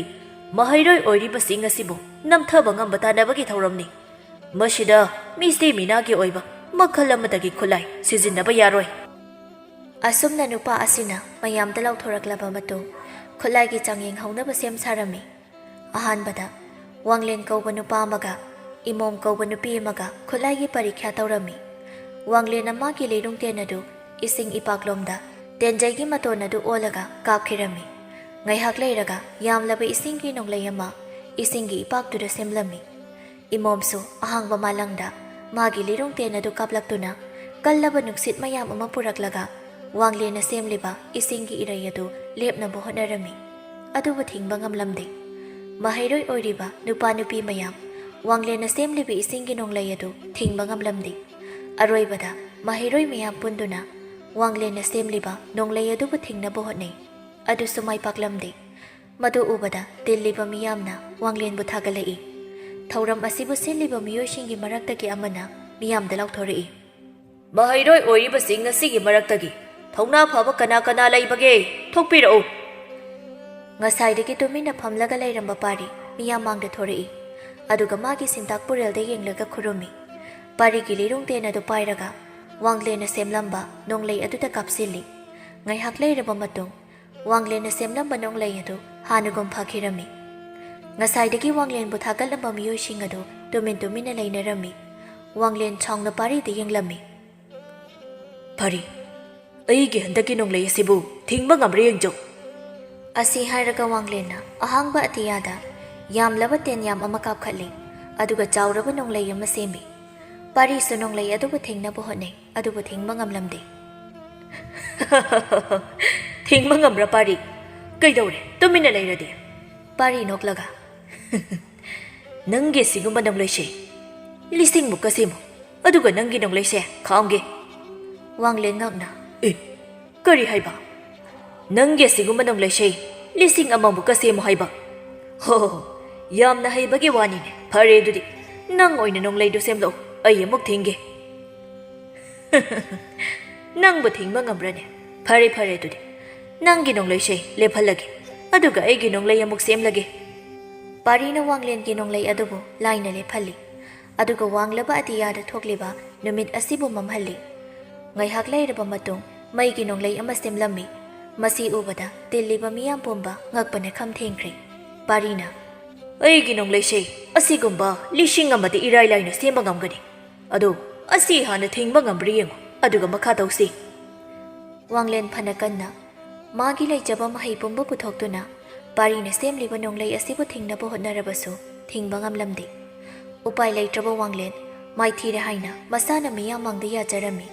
ꯃꯍꯩꯔꯣꯏ ꯑꯣꯏꯔꯤꯕꯁꯤꯡ ꯑꯁꯤꯕꯨ ꯅꯝꯊꯕ ꯉꯝꯕ ꯇꯥꯟꯅꯕꯒꯤ ꯊꯧꯔꯝꯅꯤ꯫ ꯃꯁꯤꯗ ꯃꯤꯁꯇꯤ ꯃꯤꯅꯥꯒꯤ ꯑꯣꯏꯕ ꯃꯈꯜ ꯑꯃꯠꯇꯒꯤ ꯈꯨꯠꯂꯥꯏ ꯁꯤꯖꯤꯟꯅꯕ ꯌꯥꯔꯣꯏ꯫" ꯑꯁꯨꯝꯅ ꯅꯨꯄꯥ ꯑꯁꯤꯅ ꯃꯌꯥꯝꯗ ꯂꯥꯎꯊꯣꯔꯛꯂꯕ ꯃꯇꯨꯡ ꯈꯨꯠꯂꯥꯏꯒꯤ ꯆꯥꯡꯌꯦꯡ ꯍꯧꯅꯕ ꯁꯦꯝ ꯁꯥꯔꯝꯃꯤ꯫ ꯑꯍꯥꯟꯕꯗ ꯋꯥꯡꯂꯦꯟ ꯀꯧꯕ ꯅꯨꯄꯥ ꯑꯃꯒ ꯏꯃꯣꯝ ꯀꯧꯕ ꯅꯨꯄꯤ ꯑꯃꯒ ꯈꯨꯠꯂꯥꯏꯒꯤ ꯄꯔꯤꯈ꯭ꯌꯥ ꯇꯧꯔꯝꯃꯤ꯫ ꯋꯥꯡꯂꯦꯟꯅ ꯃꯥꯒꯤ ꯂꯤꯔꯨꯡ ꯇꯦꯟ ꯑꯗꯨ ꯏꯁꯤꯡ ꯏꯄꯥꯛꯂꯣꯝꯗ ꯇꯦꯟꯖꯩꯒꯤ ꯃꯇꯣꯟ ꯑꯗꯨ ꯑꯣꯜꯂꯒ ꯀꯥꯞꯈꯤꯔꯝꯃꯤ꯫ ꯉꯥꯏꯍꯥꯛ ꯂꯩꯔꯒ ꯌꯥꯝꯂꯕ ꯏꯁꯤꯡꯒꯤ ꯅꯣꯡꯂꯩ ꯑꯃ ꯏꯁꯤꯡꯒꯤ ꯏꯄꯥꯛꯇꯨꯗ ꯁꯦꯝꯂꯝꯃꯤ꯫ ꯏꯃꯣꯝꯁꯨ ꯑꯍꯥꯡꯕ ꯃꯥꯂꯪꯗ ꯃꯥꯒꯤ ꯂꯤꯔꯨꯡ ꯇꯦꯟ ꯑꯗꯨ ꯀꯥꯞꯂꯛꯇꯨꯅ ꯀꯜꯂꯕ ꯅꯨꯡꯁꯤꯠ ꯃꯌꯥꯝ ꯑꯃ ꯄꯨꯔꯛꯂꯒ ꯋꯥꯡꯂꯦꯟꯅ ꯁꯦꯝꯂꯤꯕ ꯏꯁꯤꯡꯒꯤ ꯏꯔꯩ ꯑꯗꯨ ꯂꯦꯞꯅꯕ ꯍꯣꯠꯅꯔꯝꯃꯤ꯫ ꯑꯗꯨꯕꯨ ꯊꯤꯡꯕ ꯉꯝꯂꯝꯗꯦ꯫ ꯃꯍꯩꯔꯣꯏ ꯑꯣꯏꯔꯤꯕ ꯅꯨꯄꯥ ꯅꯨꯄꯤ ꯃꯌꯥꯝ ꯋꯥꯡꯂꯦꯟꯅ ꯁꯦꯝꯂꯤꯕ ꯏꯁꯤꯡꯒꯤ ꯅꯣꯡꯂꯩ ꯑꯗꯨ ꯊꯤꯡꯕ ꯉꯝꯂꯝꯗꯦ꯫ ꯑꯔꯣꯏꯕꯗ ꯃꯍꯩꯔꯣꯏ ꯃꯌꯥꯝ ꯄꯨꯟꯗꯨꯅ ꯋꯥꯡꯂꯦꯟꯅ ꯁꯦꯝꯂꯤꯕ ꯅꯣꯡꯂꯩ ꯑꯗꯨꯕꯨ ꯊꯤꯡꯅꯕ ꯍꯣꯠꯅꯩ꯫ ꯑꯗꯨꯁꯨ ꯃꯥꯏ ꯄꯥꯛꯂꯝꯗꯦ꯫ ꯃꯗꯨ ꯎꯕꯗ ꯇꯤꯜꯂꯤꯕ ꯃꯤꯌꯥꯝꯅ ꯋꯥꯡꯂꯦꯟꯕꯨ ꯊꯥꯒꯠꯂꯛꯏ꯫ ꯊꯧꯔꯝ ꯑꯁꯤꯕꯨ ꯁꯤꯜꯂꯤꯕ ꯃꯤꯑꯣꯏꯁꯤꯡꯒꯤ ꯃꯔꯛꯇꯒꯤ ꯑꯃꯅ ꯃꯤꯌꯥꯝꯗ ꯂꯥꯎꯊꯣꯔꯛꯏ, "ꯃꯍꯩꯔꯣꯏ ꯑꯣꯏꯔꯤꯕꯁꯤꯡ ꯑꯁꯤꯒꯤ ꯃꯔꯛꯇꯒꯤ ꯊꯧꯅꯥ ꯐꯕ ꯀꯅꯥ ꯀꯅꯥ ꯂꯩꯕꯒꯦ? ꯊꯣꯛꯄꯤꯔꯛꯎ!" ꯉꯁꯥꯏꯗꯒꯤ ꯇꯨꯃꯤꯟꯅ ꯐꯝꯂꯒ ꯂꯩꯔꯝꯕ ꯄꯥꯔꯤ ꯃꯤꯌꯥꯝ ꯃꯥꯡꯗ ꯊꯣꯔꯛꯏ꯫ ꯑꯗꯨꯒ ꯃꯥꯒꯤ ꯁꯤꯟꯇꯥꯛ ꯄꯨꯔꯦꯜꯗ ꯌꯦꯡꯂꯒ ꯈꯨꯔꯨꯝꯃꯤ꯫ ꯄꯥꯔꯤꯒꯤ ꯂꯤꯔꯨꯡ ꯇꯦꯟ ꯑꯗꯨ ꯄꯥꯏꯔꯒ ꯋꯥꯡꯂꯦꯟꯅ ꯁꯦꯝꯂꯝꯕ ꯅꯣꯡꯂꯩ ꯑꯗꯨꯗ ꯀꯥꯞꯁꯤꯜꯂꯤ꯫ ꯉꯥꯏꯍꯥꯛ ꯂꯩꯔꯕ ꯃꯇꯨꯡ, ꯋꯥꯡꯂꯦꯟꯅ ꯁꯦꯝꯂꯝꯕ ꯅꯣꯡꯂꯩ ꯑꯗꯨ ꯍꯥꯟꯅꯒꯨꯝ ꯐꯈꯤꯔꯝꯃꯤ꯫ ꯉꯁꯥꯏꯗꯒꯤ ꯋꯥꯡꯂꯦꯟꯕꯨ ꯊꯥꯒꯠꯂꯝꯕ ꯃꯤꯑꯣꯏꯁꯤꯡ ꯑꯗꯨ ꯇꯨꯃꯤꯟ ꯇꯨꯃꯤꯟꯅ ꯂꯩꯅꯔꯝꯃꯤ꯫ ꯋꯥꯡꯂꯦꯟ ꯁꯥꯎꯅ ꯄꯥꯔꯤꯗ ꯌꯦꯡꯂꯝꯃꯤ꯫ "ꯄꯥꯔꯤ, ꯑꯩꯒꯤ ꯍꯟꯗꯛꯀꯤ ꯅꯣꯡꯂꯩ ꯑꯁꯤꯕꯨ ꯊꯤꯡꯕ ꯉꯝꯕ꯭ꯔꯥ ꯌꯦꯡꯖꯧ!" ꯑꯁꯤ ꯍꯥꯏꯔꯒ ꯋꯥꯡꯂꯦꯟꯅ ꯑꯍꯥꯡꯕ ꯑꯇꯤꯌꯥꯗ ꯌꯥꯝꯂꯕ ꯇꯦꯟ ꯌꯥꯝ ꯑꯃ ꯀꯥꯞꯈꯠꯂꯤ, ꯑꯗꯨꯒ ꯆꯥꯎꯔꯕ ꯅꯣꯡꯂꯩ ꯑꯃ ꯁꯦꯝꯃꯤ꯫ ꯄꯥꯔꯤꯁꯨ ꯅꯣꯡꯂꯩ ꯑꯗꯨꯕꯨ ꯊꯤꯡꯅꯕ ꯍꯣꯠꯅꯩ, ꯑꯗꯨꯕꯨ ꯊꯤꯡꯕ ꯉꯝꯂꯝꯗꯦ꯫ "ꯊꯤꯡꯕ ꯉꯝꯕ꯭ꯔꯥ ꯄꯥꯔꯤ? ꯀꯩꯗꯧꯔꯦ ꯇꯨꯃꯤꯟꯅ ꯂꯩꯔꯗꯤ?" ꯄꯥꯔꯤ ꯅꯣꯛꯂꯒ, "ꯅꯪꯒꯤ ꯑꯁꯤꯒꯨꯝꯕ ꯅꯣꯡꯂꯩꯁꯦ ꯂꯤꯁꯤꯡꯃꯨꯛꯀ ꯁꯦꯝꯃꯨ, ꯑꯗꯨꯒ ꯅꯪꯒꯤ ꯅꯣꯡꯂꯩꯁꯦ ꯈꯥꯝꯒꯦ!" ꯋꯥꯡꯂꯦꯟ ꯉꯛꯅ, "ꯑꯦ, ꯀꯔꯤ ꯍꯥꯏꯕ? ꯅꯪꯒꯤ ꯑꯁꯤꯒꯨꯝꯕ ꯅꯣꯡꯂꯩꯁꯦ ꯂꯤꯁꯤꯡ ꯑꯃꯃꯨꯛꯀ ꯁꯦꯝꯃꯨ ꯍꯥꯏꯕ? ꯍꯣ, ꯌꯥꯝꯅ ꯍꯩꯕꯒꯤ ꯋꯥꯅꯤꯅꯦ꯫ ꯐꯔꯦ, ꯑꯗꯨꯗꯤ ꯅꯪ ꯑꯣꯏꯅ ꯅꯣꯡꯂꯩꯗꯨ ꯁꯦꯝꯂꯛꯎ, ꯑꯩ ꯑꯃꯨꯛ ꯊꯤꯡꯒꯦ꯫" "ꯅꯪꯕꯨ ꯊꯤꯡꯕ ꯉꯝꯕ꯭ꯔꯅꯦ? ꯐꯔꯦ, ꯐꯔꯦ, ꯑꯗꯨꯗꯤ ꯅꯪꯒꯤ ꯅꯣꯡꯂꯩꯁꯦ ꯂꯦꯞꯍꯜꯂꯒꯦ, ꯑꯗꯨꯒ ꯑꯩꯒꯤ ꯅꯣꯡꯂꯩ ꯑꯃꯨꯛ ꯁꯦꯝꯂꯒꯦ꯫" ꯄꯥꯔꯤꯅ ꯋꯥꯡꯂꯦꯟꯒꯤ ꯅꯣꯡꯂꯩ ꯑꯗꯨꯕꯨ ꯂꯥꯏꯅ ꯂꯦꯞꯍꯜꯂꯤ꯫ ꯑꯗꯨꯒ ꯋꯥꯡꯂꯕ ꯑꯇꯤꯌꯥꯗ ꯊꯣꯛꯂꯤꯕ ꯅꯨꯃꯤꯠ ꯑꯁꯤꯕꯨ ꯃꯝꯍꯜꯂꯤ꯫ ꯉꯥꯏꯍꯥꯛ ꯂꯩꯔꯕ ꯃꯇꯨꯡ, ꯃꯩꯒꯤ ꯅꯣꯡꯂꯩ ꯑꯃ ꯁꯦꯝꯂꯝꯃꯤ꯫ ꯃꯁꯤ ꯎꯕꯗ ꯇꯤꯜꯂꯤꯕ ꯃꯤꯌꯥꯝ ꯄꯨꯝꯕ ꯉꯛꯄꯅ ꯈꯝ ꯊꯦꯡꯈ꯭ꯔꯦ꯫ ꯄꯥꯔꯤꯅ, "ꯑꯩꯒꯤ ꯅꯣꯡꯂꯩꯁꯦ ꯑꯁꯤꯒꯨꯝꯕ ꯂꯤꯁꯤꯡ ꯑꯃꯗꯤ ꯏꯔꯥꯏ ꯂꯥꯏꯅ ꯁꯦꯝꯕ ꯉꯝꯒꯅꯤ꯫ ꯑꯗꯣ, ꯑꯁꯤ ꯍꯥꯟꯅ ꯊꯤꯡꯕ ꯉꯝꯕ꯭ꯔꯥ ꯌꯦꯡꯉꯨ, ꯑꯗꯨꯒ ꯃꯈꯥ ꯇꯧꯁꯤ꯫" ꯋꯥꯡꯂꯦꯟ ꯐꯅ ꯀꯟꯅ ꯃꯥꯒꯤ ꯂꯩꯖꯕ ꯃꯍꯩ ꯄꯨꯝꯕ ꯄꯨꯊꯣꯛꯇꯨꯅ ꯄꯥꯔꯤꯅ ꯁꯦꯝꯂꯤꯕ ꯅꯣꯡꯂꯩ ꯑꯁꯤꯕꯨ ꯊꯤꯡꯅꯕ ꯍꯣꯠꯅꯔꯕꯁꯨ ꯊꯤꯡꯕ ꯉꯝꯂꯝꯗꯦ꯫ ꯎꯄꯥꯏ ꯂꯩꯇ꯭ꯔꯕ ꯋꯥꯡꯂꯦꯟ ꯃꯥꯏꯊꯤꯔꯦ ꯍꯥꯏꯅ ꯃꯁꯥꯅ ꯃꯤꯌꯥꯝ ꯃꯥꯡꯗ ꯌꯥꯖꯔꯝꯃꯤ꯫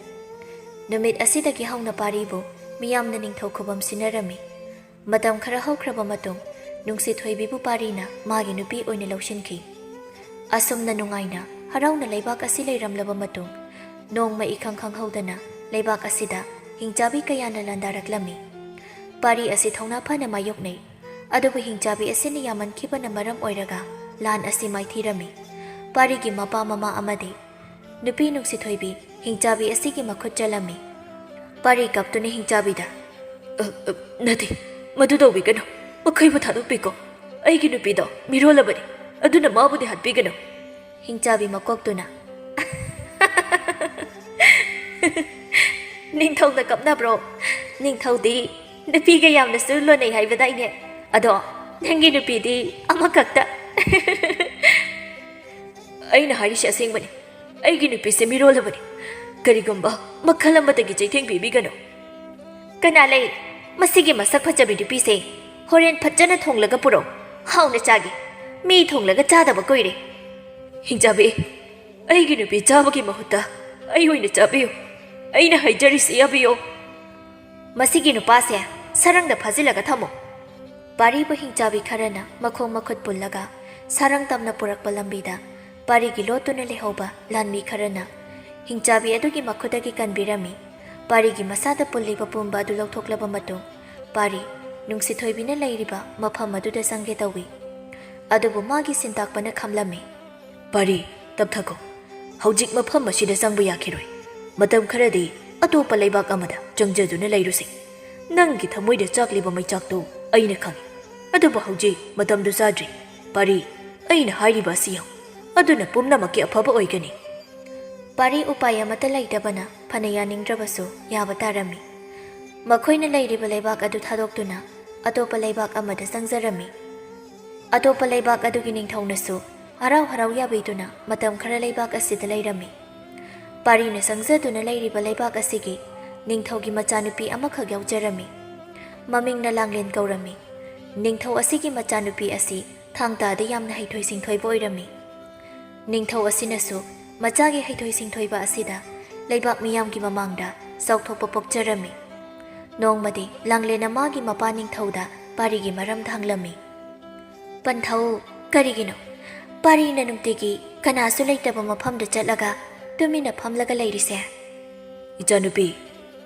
ꯅꯨꯃꯤꯠ ꯑꯁꯤꯗꯒꯤ ꯍꯧꯅ ꯄꯥꯔꯤꯕꯨ ꯃꯤꯌꯥꯝꯅ ꯅꯤꯡꯊꯧ ꯈꯨꯕꯝ ꯁꯤꯟꯅꯔꯝꯃꯤ꯫ ꯃꯇꯝ ꯈꯔ ꯍꯧꯈ꯭ꯔꯕ ꯃꯇꯨꯡ, ꯅꯨꯡꯁꯤ ꯊꯣꯏꯕꯤꯕꯨ ꯄꯥꯔꯤꯅ ꯃꯥꯒꯤ ꯅꯨꯄꯤ ꯑꯣꯏꯅ ꯂꯧꯁꯤꯟꯈꯤ꯫ ꯑꯁꯨꯝꯅ ꯅꯨꯡꯉꯥꯏꯅ, ꯍꯔꯥꯎꯅ ꯂꯩꯕꯥꯛ ꯑꯁꯤ ꯂꯩꯔꯝꯂꯕ ꯃꯇꯨꯡ, ꯅꯣꯡꯃ ꯏꯈꯪ ꯈꯪꯍꯧꯗꯅ ꯂꯩꯕꯥꯛ ꯑꯁꯤꯗ ꯍꯤꯡꯆꯥꯕꯤ ꯀꯌꯥꯅ ꯂꯥꯟꯗꯥꯔꯛꯂꯝꯃꯤ꯫ ꯄꯥꯔꯤ ꯑꯁꯤ ꯊꯧꯅꯥ ꯐꯅ ꯃꯥꯌꯣꯛꯅꯩ꯫ ꯑꯗꯨꯕꯨ ꯍꯤꯡꯆꯥꯕꯤ ꯑꯁꯤꯅ ꯌꯥꯝꯃꯟꯈꯤꯕꯅ ꯃꯔꯝ ꯑꯣꯏꯔꯒ ꯂꯥꯟ ꯑꯁꯤ ꯃꯥꯏꯊꯤꯔꯝꯃꯤ꯫ ꯄꯥꯔꯤꯒꯤ ꯃꯄꯥ ꯃꯃꯥ ꯑꯃꯗꯤ ꯅꯨꯄꯤ ꯅꯨꯡꯁꯤꯊꯣꯏꯕꯤ ꯍꯤꯡꯆꯥꯕꯤ ꯑꯁꯤꯒꯤ ꯃꯈꯨꯠ ꯆꯠꯂꯝꯃꯤ꯫ ꯄꯥꯔꯤ ꯀꯞꯇꯨꯅ ꯍꯤꯡꯆꯥꯕꯤꯗ, "ꯑ, ꯑ, ꯅꯠꯇꯦ, ꯃꯗꯨ ꯇꯧꯕꯤꯒꯅꯨ, ꯃꯈꯣꯏꯕꯨ ꯊꯥꯗꯣꯛꯄꯤꯈꯣ, ꯑꯩꯒꯤ ꯅꯨꯄꯤꯗꯣ ꯃꯤꯔꯣꯜꯂꯕꯅꯤ, ꯑꯗꯨꯅ ꯃꯥꯕꯨꯗꯤ ꯍꯥꯠꯄꯤꯒꯅꯨ"꯫ ꯍꯤꯡꯆꯥꯕꯤ ꯃꯀꯣꯛꯇꯨꯅ, "ꯅꯤꯡꯊꯧꯅ ꯀꯞꯅꯕ꯭ꯔꯣ? ꯅꯤꯡꯊꯧꯗꯤ ꯅꯨꯄꯤꯒ ꯌꯥꯝꯅꯁꯨ ꯂꯣꯟꯅꯩ ꯍꯥꯏꯕꯗꯥꯏꯅꯦ? ꯑꯗꯣ ꯅꯪꯒꯤ ꯅꯨꯄꯤꯗꯤ ꯑꯃꯈꯛꯇ"꯫ "ꯑꯩꯅ ꯍꯥꯏꯔꯤꯁꯦ ꯑꯁꯦꯡꯕꯅꯤ꯫ ꯑꯩꯒꯤ ꯅꯨꯄꯤꯁꯦ ꯃꯤꯔꯣꯜꯂꯕꯅꯤ꯫ ꯀꯔꯤꯒꯨꯝꯕ ꯃꯈꯜ ꯑꯃꯗꯒꯤ ꯆꯩꯊꯦꯡ ꯄꯤꯕꯤꯒꯅꯨ"꯫ "ꯀꯅꯥ ꯂꯩ? ꯃꯁꯤꯒꯤ ꯃꯁꯛ ꯐꯖꯕꯤ ꯅꯨꯄꯤꯁꯦ ꯍꯣꯔꯦꯟ ꯐꯖꯅ ꯊꯣꯡꯂꯒ ꯄꯨꯔꯛꯎ꯫ ꯍꯥꯎꯅ ꯆꯥꯒꯦ꯫ ꯃꯤ ꯊꯣꯡꯂꯒ ꯆꯥꯗꯕ ꯀꯨꯏꯔꯦ"꯫ "ꯍꯤꯡꯆꯥꯕꯤ, ꯑꯩꯒꯤ ꯅꯨꯄꯤ ꯆꯥꯕꯒꯤ ꯃꯍꯨꯠꯇ ꯑꯩ ꯑꯣꯏꯅ ꯆꯥꯕꯤꯌꯨ꯫ ꯑꯩꯅ ꯍꯥꯏꯖꯔꯤꯁꯤ ꯌꯥꯕꯤꯌꯨ"꯫ "ꯃꯁꯤꯒꯤ ꯅꯨꯄꯥꯁꯦ ꯁꯔꯪꯗ ꯐꯥꯖꯤꯜꯂꯒ ꯊꯝꯃꯨ"꯫ ꯄꯥꯔꯤꯕꯨ ꯍꯤꯡꯆꯥꯕꯤ ꯈꯔꯅ ꯃꯈꯣꯡ ꯃꯈꯨꯠ ꯄꯨꯜꯂꯒ ꯁꯔꯪ ꯇꯝꯅ ꯄꯨꯔꯛꯄ ꯂꯝꯕꯤꯗ ꯄꯥꯔꯤꯒꯤ ꯂꯣꯠꯇꯨꯅ ꯂꯩꯍꯧꯕ ꯂꯥꯟꯃꯤ ꯈꯔꯅ ꯍꯤꯡꯆꯥꯕꯤ ꯑꯗꯨꯒꯤ ꯃꯈꯨꯠꯇꯒꯤ ꯀꯟꯕꯤꯔꯝꯃꯤ꯫ ꯄꯥꯔꯤꯒꯤ ꯃꯁꯥꯗ ꯄꯨꯜꯂꯤꯕ ꯄꯨꯝꯕ ꯑꯗꯨ ꯂꯧꯊꯣꯛꯂꯕ ꯃꯇꯨꯡ, ꯄꯥꯔꯤ ꯅꯨꯡꯁꯤꯊꯣꯏꯕꯤꯅ ꯂꯩꯔꯤꯕ ꯃꯐꯝ ꯑꯗꯨꯗ ꯆꯪꯒꯦ ꯇꯧꯏ꯫ ꯑꯗꯨꯕꯨ ꯃꯥꯒꯤ ꯁꯤꯟꯇꯥꯛꯄꯅ ꯈꯝꯂꯝꯃꯤ꯫ "ꯄꯥꯔꯤ, ꯇꯞꯊꯈꯣ꯫ ꯍꯧꯖꯤꯛ ꯃꯐꯝ ꯑꯁꯤꯗ ꯆꯪꯕ ꯌꯥꯈꯤꯔꯣꯏ꯫ ꯃꯇꯝ ꯈꯔꯗꯤ ꯑꯇꯣꯞꯄ ꯂꯩꯕꯥꯛ ꯑꯃꯗ ꯆꯪꯖꯗꯨꯅ ꯂꯩꯔꯨꯁꯤ꯫ ꯅꯪꯒꯤ ꯊꯃꯣꯏꯗ ꯆꯥꯛꯂꯤꯕ ꯃꯩꯆꯥꯛꯇꯨ ꯑꯩꯅ ꯈꯪꯏ꯫ ꯑꯗꯨꯕꯨ ꯍꯧꯖꯤꯛ ꯃꯇꯝꯗꯨ ꯆꯥꯗ꯭ꯔꯤ꯫ ꯄꯥꯔꯤ, ꯑꯩꯅ ꯍꯥꯏꯔꯤꯕ ꯑꯁꯤ ꯌꯦꯡꯉꯨ꯫ ꯑꯗꯨꯅ ꯄꯨꯝꯅꯃꯛꯀꯤ ꯑꯐꯕ ꯑꯣꯏꯒꯅꯤ"꯫ ꯄꯥꯔꯤ ꯎꯄꯥꯏ ꯑꯃꯠꯇ ꯂꯩꯇꯕꯅ ꯐꯅ ꯌꯥꯅꯤꯡꯗ꯭ꯔꯕꯁꯨ ꯌꯥꯕ ꯇꯥꯔꯝꯃꯤ꯫ ꯃꯈꯣꯏꯅ ꯂꯩꯔꯤꯕ ꯂꯩꯕꯥꯛ ꯑꯗꯨ ꯊꯥꯗꯣꯛꯇꯨꯅ ꯑꯇꯣꯞꯄ ꯂꯩꯕꯥꯛ ꯑꯃꯗ ꯆꯪꯖꯔꯝꯃꯤ꯫ ꯑꯇꯣꯞꯄ ꯂꯩꯕꯥꯛ ꯑꯗꯨꯒꯤ ꯅꯤꯡꯊꯧꯅꯁꯨ ꯍꯔꯥꯎ ꯍꯔꯥꯎ ꯌꯥꯕꯤꯗꯨꯅ ꯃꯇꯝ ꯈꯔ ꯂꯩꯕꯥꯛ ꯑꯁꯤꯗ ꯂꯩꯔꯝꯃꯤ꯫ ꯄꯥꯔꯤꯅ ꯆꯪꯖꯗꯨꯅ ꯂꯩꯔꯤꯕ ꯂꯩꯕꯥꯛ ꯑꯁꯤꯒꯤ ꯅꯤꯡꯊꯧꯒꯤ ꯃꯆꯥꯅꯨꯄꯤ ꯑꯃꯈꯛ ꯌꯥꯎꯖꯔꯝꯃꯤ꯫ ꯃꯃꯤꯡꯅ ꯂꯥꯡꯂꯦꯟ ꯀꯧꯔꯝꯃꯤ꯫ ꯅꯤꯡꯊꯧ ꯑꯁꯤꯒꯤ ꯃꯆꯥꯅꯨꯄꯤ ꯑꯁꯤ ꯊꯥꯡ ꯇꯥꯗ ꯌꯥꯝꯅ ꯍꯩꯊꯣꯏ ꯁꯤꯡꯊꯣꯏꯕ ꯑꯣꯏꯔꯝꯃꯤ꯫ ꯅꯤꯡꯊꯧ ꯑꯁꯤꯅꯁꯨ ꯃꯆꯥꯒꯤ ꯍꯩꯊꯣꯏ ꯁꯤꯡꯊꯣꯏꯕ ꯑꯁꯤꯗ ꯂꯩꯕꯥꯛ ꯃꯤꯌꯥꯝꯒꯤ ꯃꯃꯥꯡꯗ ꯆꯥꯎꯊꯣꯛꯄ ꯄꯣꯛꯆꯔꯝꯃꯤ꯫ ꯅꯣꯡꯃꯗꯤ ꯂꯥꯡꯂꯦꯟꯅ ꯃꯥꯒꯤ ꯃꯄꯥ ꯅꯤꯡꯊꯧꯗ ꯄꯥꯔꯤꯒꯤ ꯃꯔꯝꯗ ꯍꯪꯂꯝꯃꯤ꯫ "ꯄꯟꯊꯧ, ꯀꯔꯤꯒꯤꯅꯣ ꯄꯥꯔꯤꯅ ꯅꯨꯡꯇꯤꯒꯤ ꯀꯅꯥꯁꯨ ꯂꯩꯇꯕ ꯃꯐꯝꯗ ꯆꯠꯂꯒ ꯇꯨꯃꯤꯟꯅ ꯐꯝꯂꯒ ꯂꯩꯔꯤꯁꯦ?" "ꯏꯆꯥꯅꯨꯄꯤ,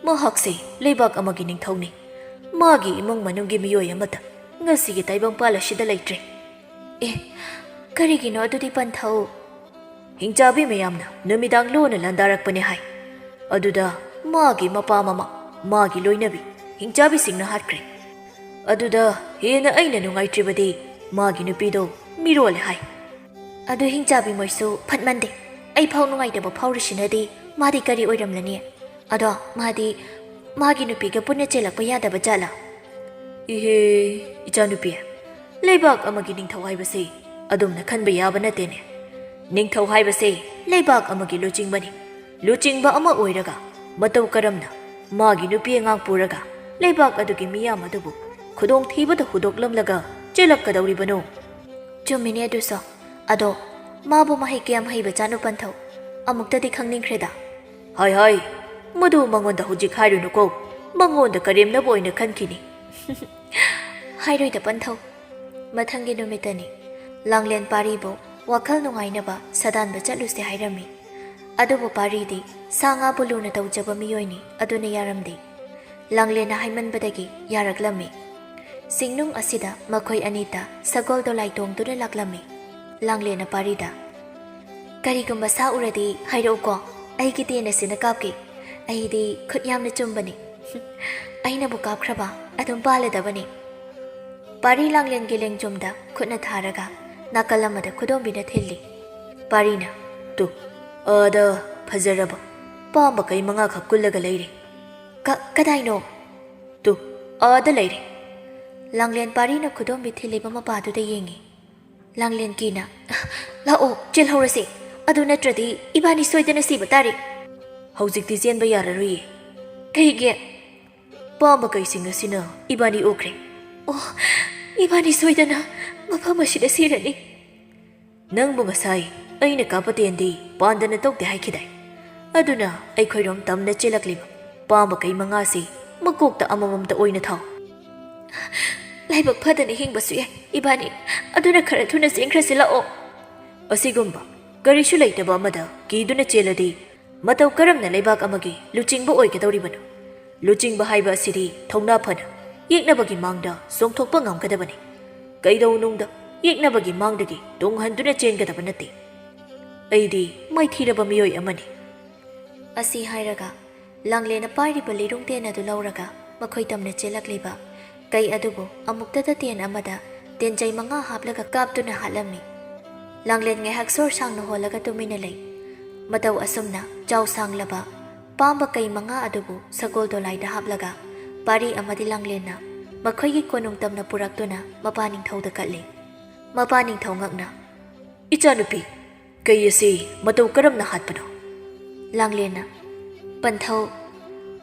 ꯃꯍꯥꯛꯁꯦ ꯂꯩꯕꯥꯛ ꯑꯃꯒꯤ ꯅꯤꯡꯊꯧꯅꯤ꯫ ꯃꯥꯒꯤ ꯏꯃꯨꯡ ꯃꯅꯨꯡꯒꯤ ꯃꯤꯑꯣꯏ ꯑꯃꯠꯇ ꯉꯁꯤꯒꯤ ꯇꯥꯏꯕꯪꯄꯥꯜ ꯑꯁꯤꯗ ꯂꯩꯇ꯭ꯔꯦ"꯫ "ꯑꯦ, ꯀꯔꯤꯒꯤꯅꯣ ꯑꯗꯨꯗꯤ ꯄꯟꯊꯧ?" ꯍꯤꯡꯆꯥꯕꯤ ꯃꯌꯥꯝꯅ ꯅꯨꯃꯤꯗꯥꯡ ꯂꯣꯟꯅ ꯂꯥꯟꯗꯥꯔꯛꯄꯅꯦ ꯍꯥꯏ꯫ ꯑꯗꯨꯗ ꯃꯥꯒꯤ ꯃꯄꯥ ꯃꯃꯥ, ꯃꯥꯒꯤ ꯂꯣꯏꯅꯕꯤ ꯍꯤꯡꯆꯥꯕꯤꯁꯤꯡꯅ ꯍꯥꯠꯈ꯭ꯔꯦ꯫ ꯑꯗꯨꯗ ꯍꯦꯟꯅ ꯑꯩꯅ ꯅꯨꯡꯉꯥꯏꯇ꯭ꯔꯤꯕꯗꯤ ꯃꯥꯒꯤ ꯅꯨꯄꯤꯗꯣ ꯃꯤꯔꯣꯜꯂꯦ ꯍꯥꯏ꯫ ꯑꯗꯨ ꯍꯤꯡꯆꯥꯕꯤ ꯃꯣꯏꯁꯨ ꯐꯠꯃꯟꯗꯦ꯫ ꯑꯩ ꯐꯥꯎ ꯅꯨꯡꯉꯥꯏꯇꯕ ꯐꯥꯎꯔꯤꯁꯤꯅꯗꯤ ꯃꯥꯗꯤ ꯀꯔꯤ ꯑꯣꯏꯔꯝꯂꯅꯤ? ꯑꯗꯣ ꯃꯥꯗꯤ ꯃꯥꯒꯤ ꯅꯨꯄꯤꯒ ꯄꯨꯟꯅ ꯆꯦꯜꯂꯛꯄ ꯌꯥꯗꯕ ꯖꯥꯠꯂꯥ? ꯏꯍꯦ, ꯏꯆꯥꯅꯨꯄꯤ, ꯂꯩꯕꯥꯛ ꯑꯃꯒꯤ ꯅꯤꯡꯊꯧ ꯍꯥꯏꯕꯁꯤ ꯑꯗꯨꯝꯅ ꯈꯟꯕ ꯌꯥꯕ ꯅꯠꯇꯦꯅꯦ꯫ ꯅꯤꯡꯊꯧ ꯍꯥꯏꯕꯁꯤ ꯂꯩꯕꯥꯛ ꯑꯃꯒꯤ ꯂꯨꯆꯤꯡꯕꯅꯤ꯫ ꯂꯨꯆꯤꯡꯕ ꯑꯃ ꯑꯣꯏꯔꯒ ꯃꯇꯧ ꯀꯔꯝꯅ ꯃꯥꯒꯤ ꯅꯨꯄꯤ ꯑꯉꯥꯡ ꯄꯨꯔꯒ ꯂꯩꯕꯥꯛ ꯑꯗꯨꯒꯤ ꯃꯤꯌꯥꯝ ꯑꯗꯨꯕꯨ ꯈꯨꯗꯣꯡꯊꯤꯕꯗ ꯍꯨꯗꯣꯛꯂꯝꯂꯒ ꯆꯦꯜꯂꯛꯀꯗꯧꯔꯤꯕꯅꯣ? ꯆꯨꯝꯃꯤꯅꯦ ꯑꯗꯨꯁꯨ꯫ ꯑꯗꯣ ꯃꯥꯕꯨ ꯃꯍꯩ ꯀꯌꯥꯝ ꯍꯩꯕ ꯖꯥꯠꯅꯣ ꯄꯟꯊꯧ? ꯑꯃꯨꯛꯇꯗꯤ ꯈꯪꯅꯤꯡꯈ꯭ꯔꯦꯗ꯫ ꯍꯥꯏ ꯍꯥꯏ, ꯃꯗꯨ ꯃꯉꯣꯟꯗ ꯍꯧꯖꯤꯛ ꯍꯥꯏꯔꯨꯅꯨꯀꯣ, ꯃꯉꯣꯟꯗ ꯀꯔꯦꯝꯅꯕ ꯑꯣꯏꯅ ꯈꯟꯈꯤꯅꯤ꯫ ꯍꯥꯏꯔꯣꯏꯗ ꯄꯟꯊꯧ꯫ ꯃꯊꯪꯒꯤ ꯅꯨꯃꯤꯠꯇꯅꯤ꯫ ꯂꯥꯡꯂꯦꯟ ꯄꯥꯔꯤꯕꯨ ꯋꯥꯈꯜ ꯅꯨꯡꯉꯥꯏꯅꯕ ꯁꯥꯗꯥꯟꯕ ꯆꯠꯂꯨꯁꯦ ꯍꯥꯏꯔꯝꯃꯤ꯫ ꯑꯗꯨꯕꯨ ꯄꯥꯔꯤꯗꯤ ꯁꯥ ꯉꯥꯕꯨ ꯂꯨꯅ ꯇꯧꯖꯕ ꯃꯤꯑꯣꯏꯅꯤ, ꯑꯗꯨꯅ ꯌꯥꯔꯝꯗꯦ꯫ ꯂꯥꯡꯂꯦꯟꯅ ꯍꯥꯏꯃꯟꯕꯗꯒꯤ ꯌꯥꯔꯛꯂꯝꯃꯤ꯫ ꯆꯤꯡꯅꯨꯡ ꯑꯁꯤꯗ ꯃꯈꯣꯏ ꯑꯅꯤꯇ ꯁꯒꯣꯜꯗꯣ ꯂꯥꯏꯇꯣꯡꯗꯨꯅ ꯂꯥꯛꯂꯝꯃꯤ꯫ ꯂꯥꯡꯂꯦꯟꯅ ꯄꯥꯔꯤꯗ, "ꯀꯔꯤꯒꯨꯝꯕ ꯁꯥ ꯎꯔꯗꯤ ꯍꯥꯏꯔꯛꯎꯀꯣ, ꯑꯩꯒꯤ ꯇꯦꯟ ꯑꯁꯤꯅ ꯀꯥꯞꯀꯦ꯫ ꯑꯩꯗꯤ ꯈꯨꯠ ꯌꯥꯝꯅ ꯆꯨꯝꯕꯅꯤ꯫ ꯑꯩꯅꯕꯨ ꯀꯥꯞꯈ꯭ꯔꯕ ꯑꯗꯨꯝ ꯄꯥꯜꯂꯗꯕꯅꯤ꯫" ꯄꯥꯔꯤ ꯂꯥꯡꯂꯦꯟꯒꯤ ꯂꯦꯡꯖꯨꯝꯗ ꯈꯨꯠꯅ ꯊꯥꯔꯒ ꯅꯥꯀꯜ ꯑꯃꯗ ꯈꯨꯗꯣꯝꯕꯤꯅ ꯊꯤꯜꯂꯤ꯫ ꯄꯥꯔꯤꯅ, "ꯇꯨ, ꯑꯥꯗ ꯐꯖꯔꯕ ꯄꯥꯝꯕ ꯀꯩ ꯃꯉꯥꯈꯛ ꯀꯨꯜꯂꯒ ꯂꯩꯔꯦ꯫" "ꯀ-, ꯀꯗꯥꯏꯅꯣ?" "ꯇꯨ, ꯑꯥꯗ ꯂꯩꯔꯦ꯫" ꯂꯥꯡꯂꯦꯟ ꯄꯥꯔꯤꯅ ꯈꯨꯗꯣꯝꯕꯤ ꯊꯤꯜꯂꯤꯕ ꯃꯄꯥꯗꯨꯗ ꯌꯦꯡꯉꯤ꯫ ꯂꯥꯡꯂꯦꯟ ꯀꯤꯅ, "ꯂꯥꯛꯑꯣ, ꯆꯦꯜꯍꯧꯔꯁꯤ꯫ ꯑꯗꯨ ꯅꯠꯇ꯭ꯔꯗꯤ ꯏꯕꯥꯅꯤ ꯁꯣꯏꯗꯅ ꯁꯤꯕ ꯇꯥꯔꯦ꯫" "ꯍꯧꯖꯤꯛꯇꯤ ꯆꯦꯟꯕ ꯌꯥꯔꯔꯣꯏꯌꯦ꯫" "ꯀꯩꯒꯤ?" "ꯄꯥꯝꯕ ꯀꯩꯁꯤꯡ ꯑꯁꯤꯅ ꯏꯕꯥꯅꯤ ꯑꯣꯛꯈ꯭ꯔꯦ꯫" "ꯑꯣ, ꯏꯕꯥꯅꯤ ꯁꯣꯏꯗꯅ ꯃꯐꯝ ꯑꯁꯤꯗ ꯁꯤꯔꯅꯤ꯫" "ꯅꯪꯕꯨ ꯉꯁꯥꯏ ꯑꯩꯅ ꯀꯥꯞꯄ ꯇꯦꯟꯗꯤ ꯄꯥꯟꯗꯅ ꯇꯣꯛꯇꯦ ꯍꯥꯏꯈꯤꯗꯥꯏ? ꯑꯗꯨꯅ ꯑꯩꯈꯣꯏꯔꯣꯝ ꯇꯝꯅ ꯆꯦꯜꯂꯛꯂꯤꯕ ꯄꯥꯝꯕ ꯀꯩ ꯃꯉꯥꯁꯤ ꯃꯀꯣꯛꯇ ꯑꯃꯃꯝꯇ ꯑꯣꯏꯅ ꯊꯥꯎ꯫" "ꯂꯥꯏꯕꯛ ꯐꯗꯅ ꯍꯤꯡꯕꯁꯨ ꯌꯥꯏ ꯏꯕꯥꯅꯤ꯫ ꯑꯗꯨꯅ ꯈꯔ ꯊꯨꯅ ꯆꯦꯟꯈ꯭ꯔꯁꯤ ꯂꯥꯛꯑꯣ꯫" "ꯑꯁꯤꯒꯨꯝꯕ ꯀꯔꯤꯁꯨ ꯂꯩꯇꯕ ꯑꯃꯗ ꯀꯤꯗꯨꯅ ꯆꯦꯜꯂꯗꯤ ꯃꯇꯧ ꯀꯔꯝꯅ ꯂꯩꯕꯥꯛ ꯑꯃꯒꯤ ꯂꯨꯆꯤꯡꯕ ꯑꯣꯏꯒꯗꯧꯔꯤꯕꯅꯣ? ꯂꯨꯆꯤꯡꯕ ꯍꯥꯏꯕ ꯑꯁꯤꯗꯤ ꯊꯧꯅꯥ ꯐꯅ ꯌꯦꯛꯅꯕꯒꯤ ꯃꯥꯡꯗ ꯆꯣꯡꯊꯣꯛꯄ ꯉꯝꯒꯗꯕꯅꯤ꯫ ꯀꯩꯗꯧꯅꯨꯡꯗ ꯌꯦꯛꯅꯕꯒꯤ ꯃꯥꯡꯗꯒꯤ ꯇꯨꯡ ꯍꯟꯗꯨꯅ ꯆꯦꯟꯒꯗꯕ ꯅꯠꯇꯦ꯫" ꯑꯩꯗꯤ ꯃꯥꯏꯊꯤꯔꯕ ꯃꯤꯑꯣꯏ ꯑꯃꯅꯤ꯫ ꯑꯁꯤ ꯍꯥꯏꯔꯒ ꯂꯥꯡꯂꯦꯟꯅ ꯄꯥꯏꯔꯤꯕ ꯂꯤꯔꯨꯡ ꯇꯦꯟ ꯑꯗꯨ ꯂꯧꯔꯒ ꯃꯈꯣꯏ ꯇꯝꯅ ꯆꯦꯜꯂꯛꯂꯤꯕ ꯀꯩ ꯑꯗꯨꯕꯨ ꯑꯃꯨꯛꯇꯗ ꯇꯦꯟ ꯑꯃꯗ ꯇꯦꯟꯖꯩ ꯃꯉꯥ ꯍꯥꯞꯂꯒ ꯀꯥꯞꯇꯨꯅ ꯍꯥꯠꯂꯝꯃꯤ꯫ ꯂꯥꯡꯂꯦꯟ ꯉꯥꯏꯍꯥꯛ ꯁꯣꯔ ꯁꯥꯡꯅ ꯍꯣꯜꯂꯒ ꯇꯨꯃꯤꯟꯅ ꯂꯩ꯫ ꯃꯇꯧ ꯑꯁꯨꯝꯅ ꯆꯥꯎ ꯁꯥꯡꯂꯕ ꯄꯥꯝꯕ ꯀꯩ ꯃꯉꯥ ꯑꯗꯨꯕꯨ ꯁꯒꯣꯜ ꯗꯣꯂꯥꯏꯗ ꯍꯥꯞꯂꯒ ꯄꯥꯔꯤ ꯑꯃꯗꯤ ꯂꯥꯡꯂꯦꯟꯅ ꯃꯈꯣꯏꯒꯤ ꯀꯣꯅꯨꯡ ꯇꯝꯅ ꯄꯨꯔꯛꯇꯨꯅ ꯃꯄꯥ ꯅꯤꯡꯊꯧꯗ ꯀꯠꯂꯤ꯫ ꯃꯄꯥ ꯅꯤꯡꯊꯧ ꯉꯛꯅ, "ꯏꯆꯥꯅꯨꯄꯤ, ꯀꯩ ꯑꯁꯤ ꯃꯇꯧ ꯀꯔꯝꯅ ꯍꯥꯠꯄꯅꯣ?" ꯂꯥꯡꯂꯦꯟꯅ, "ꯄꯟꯊꯧ,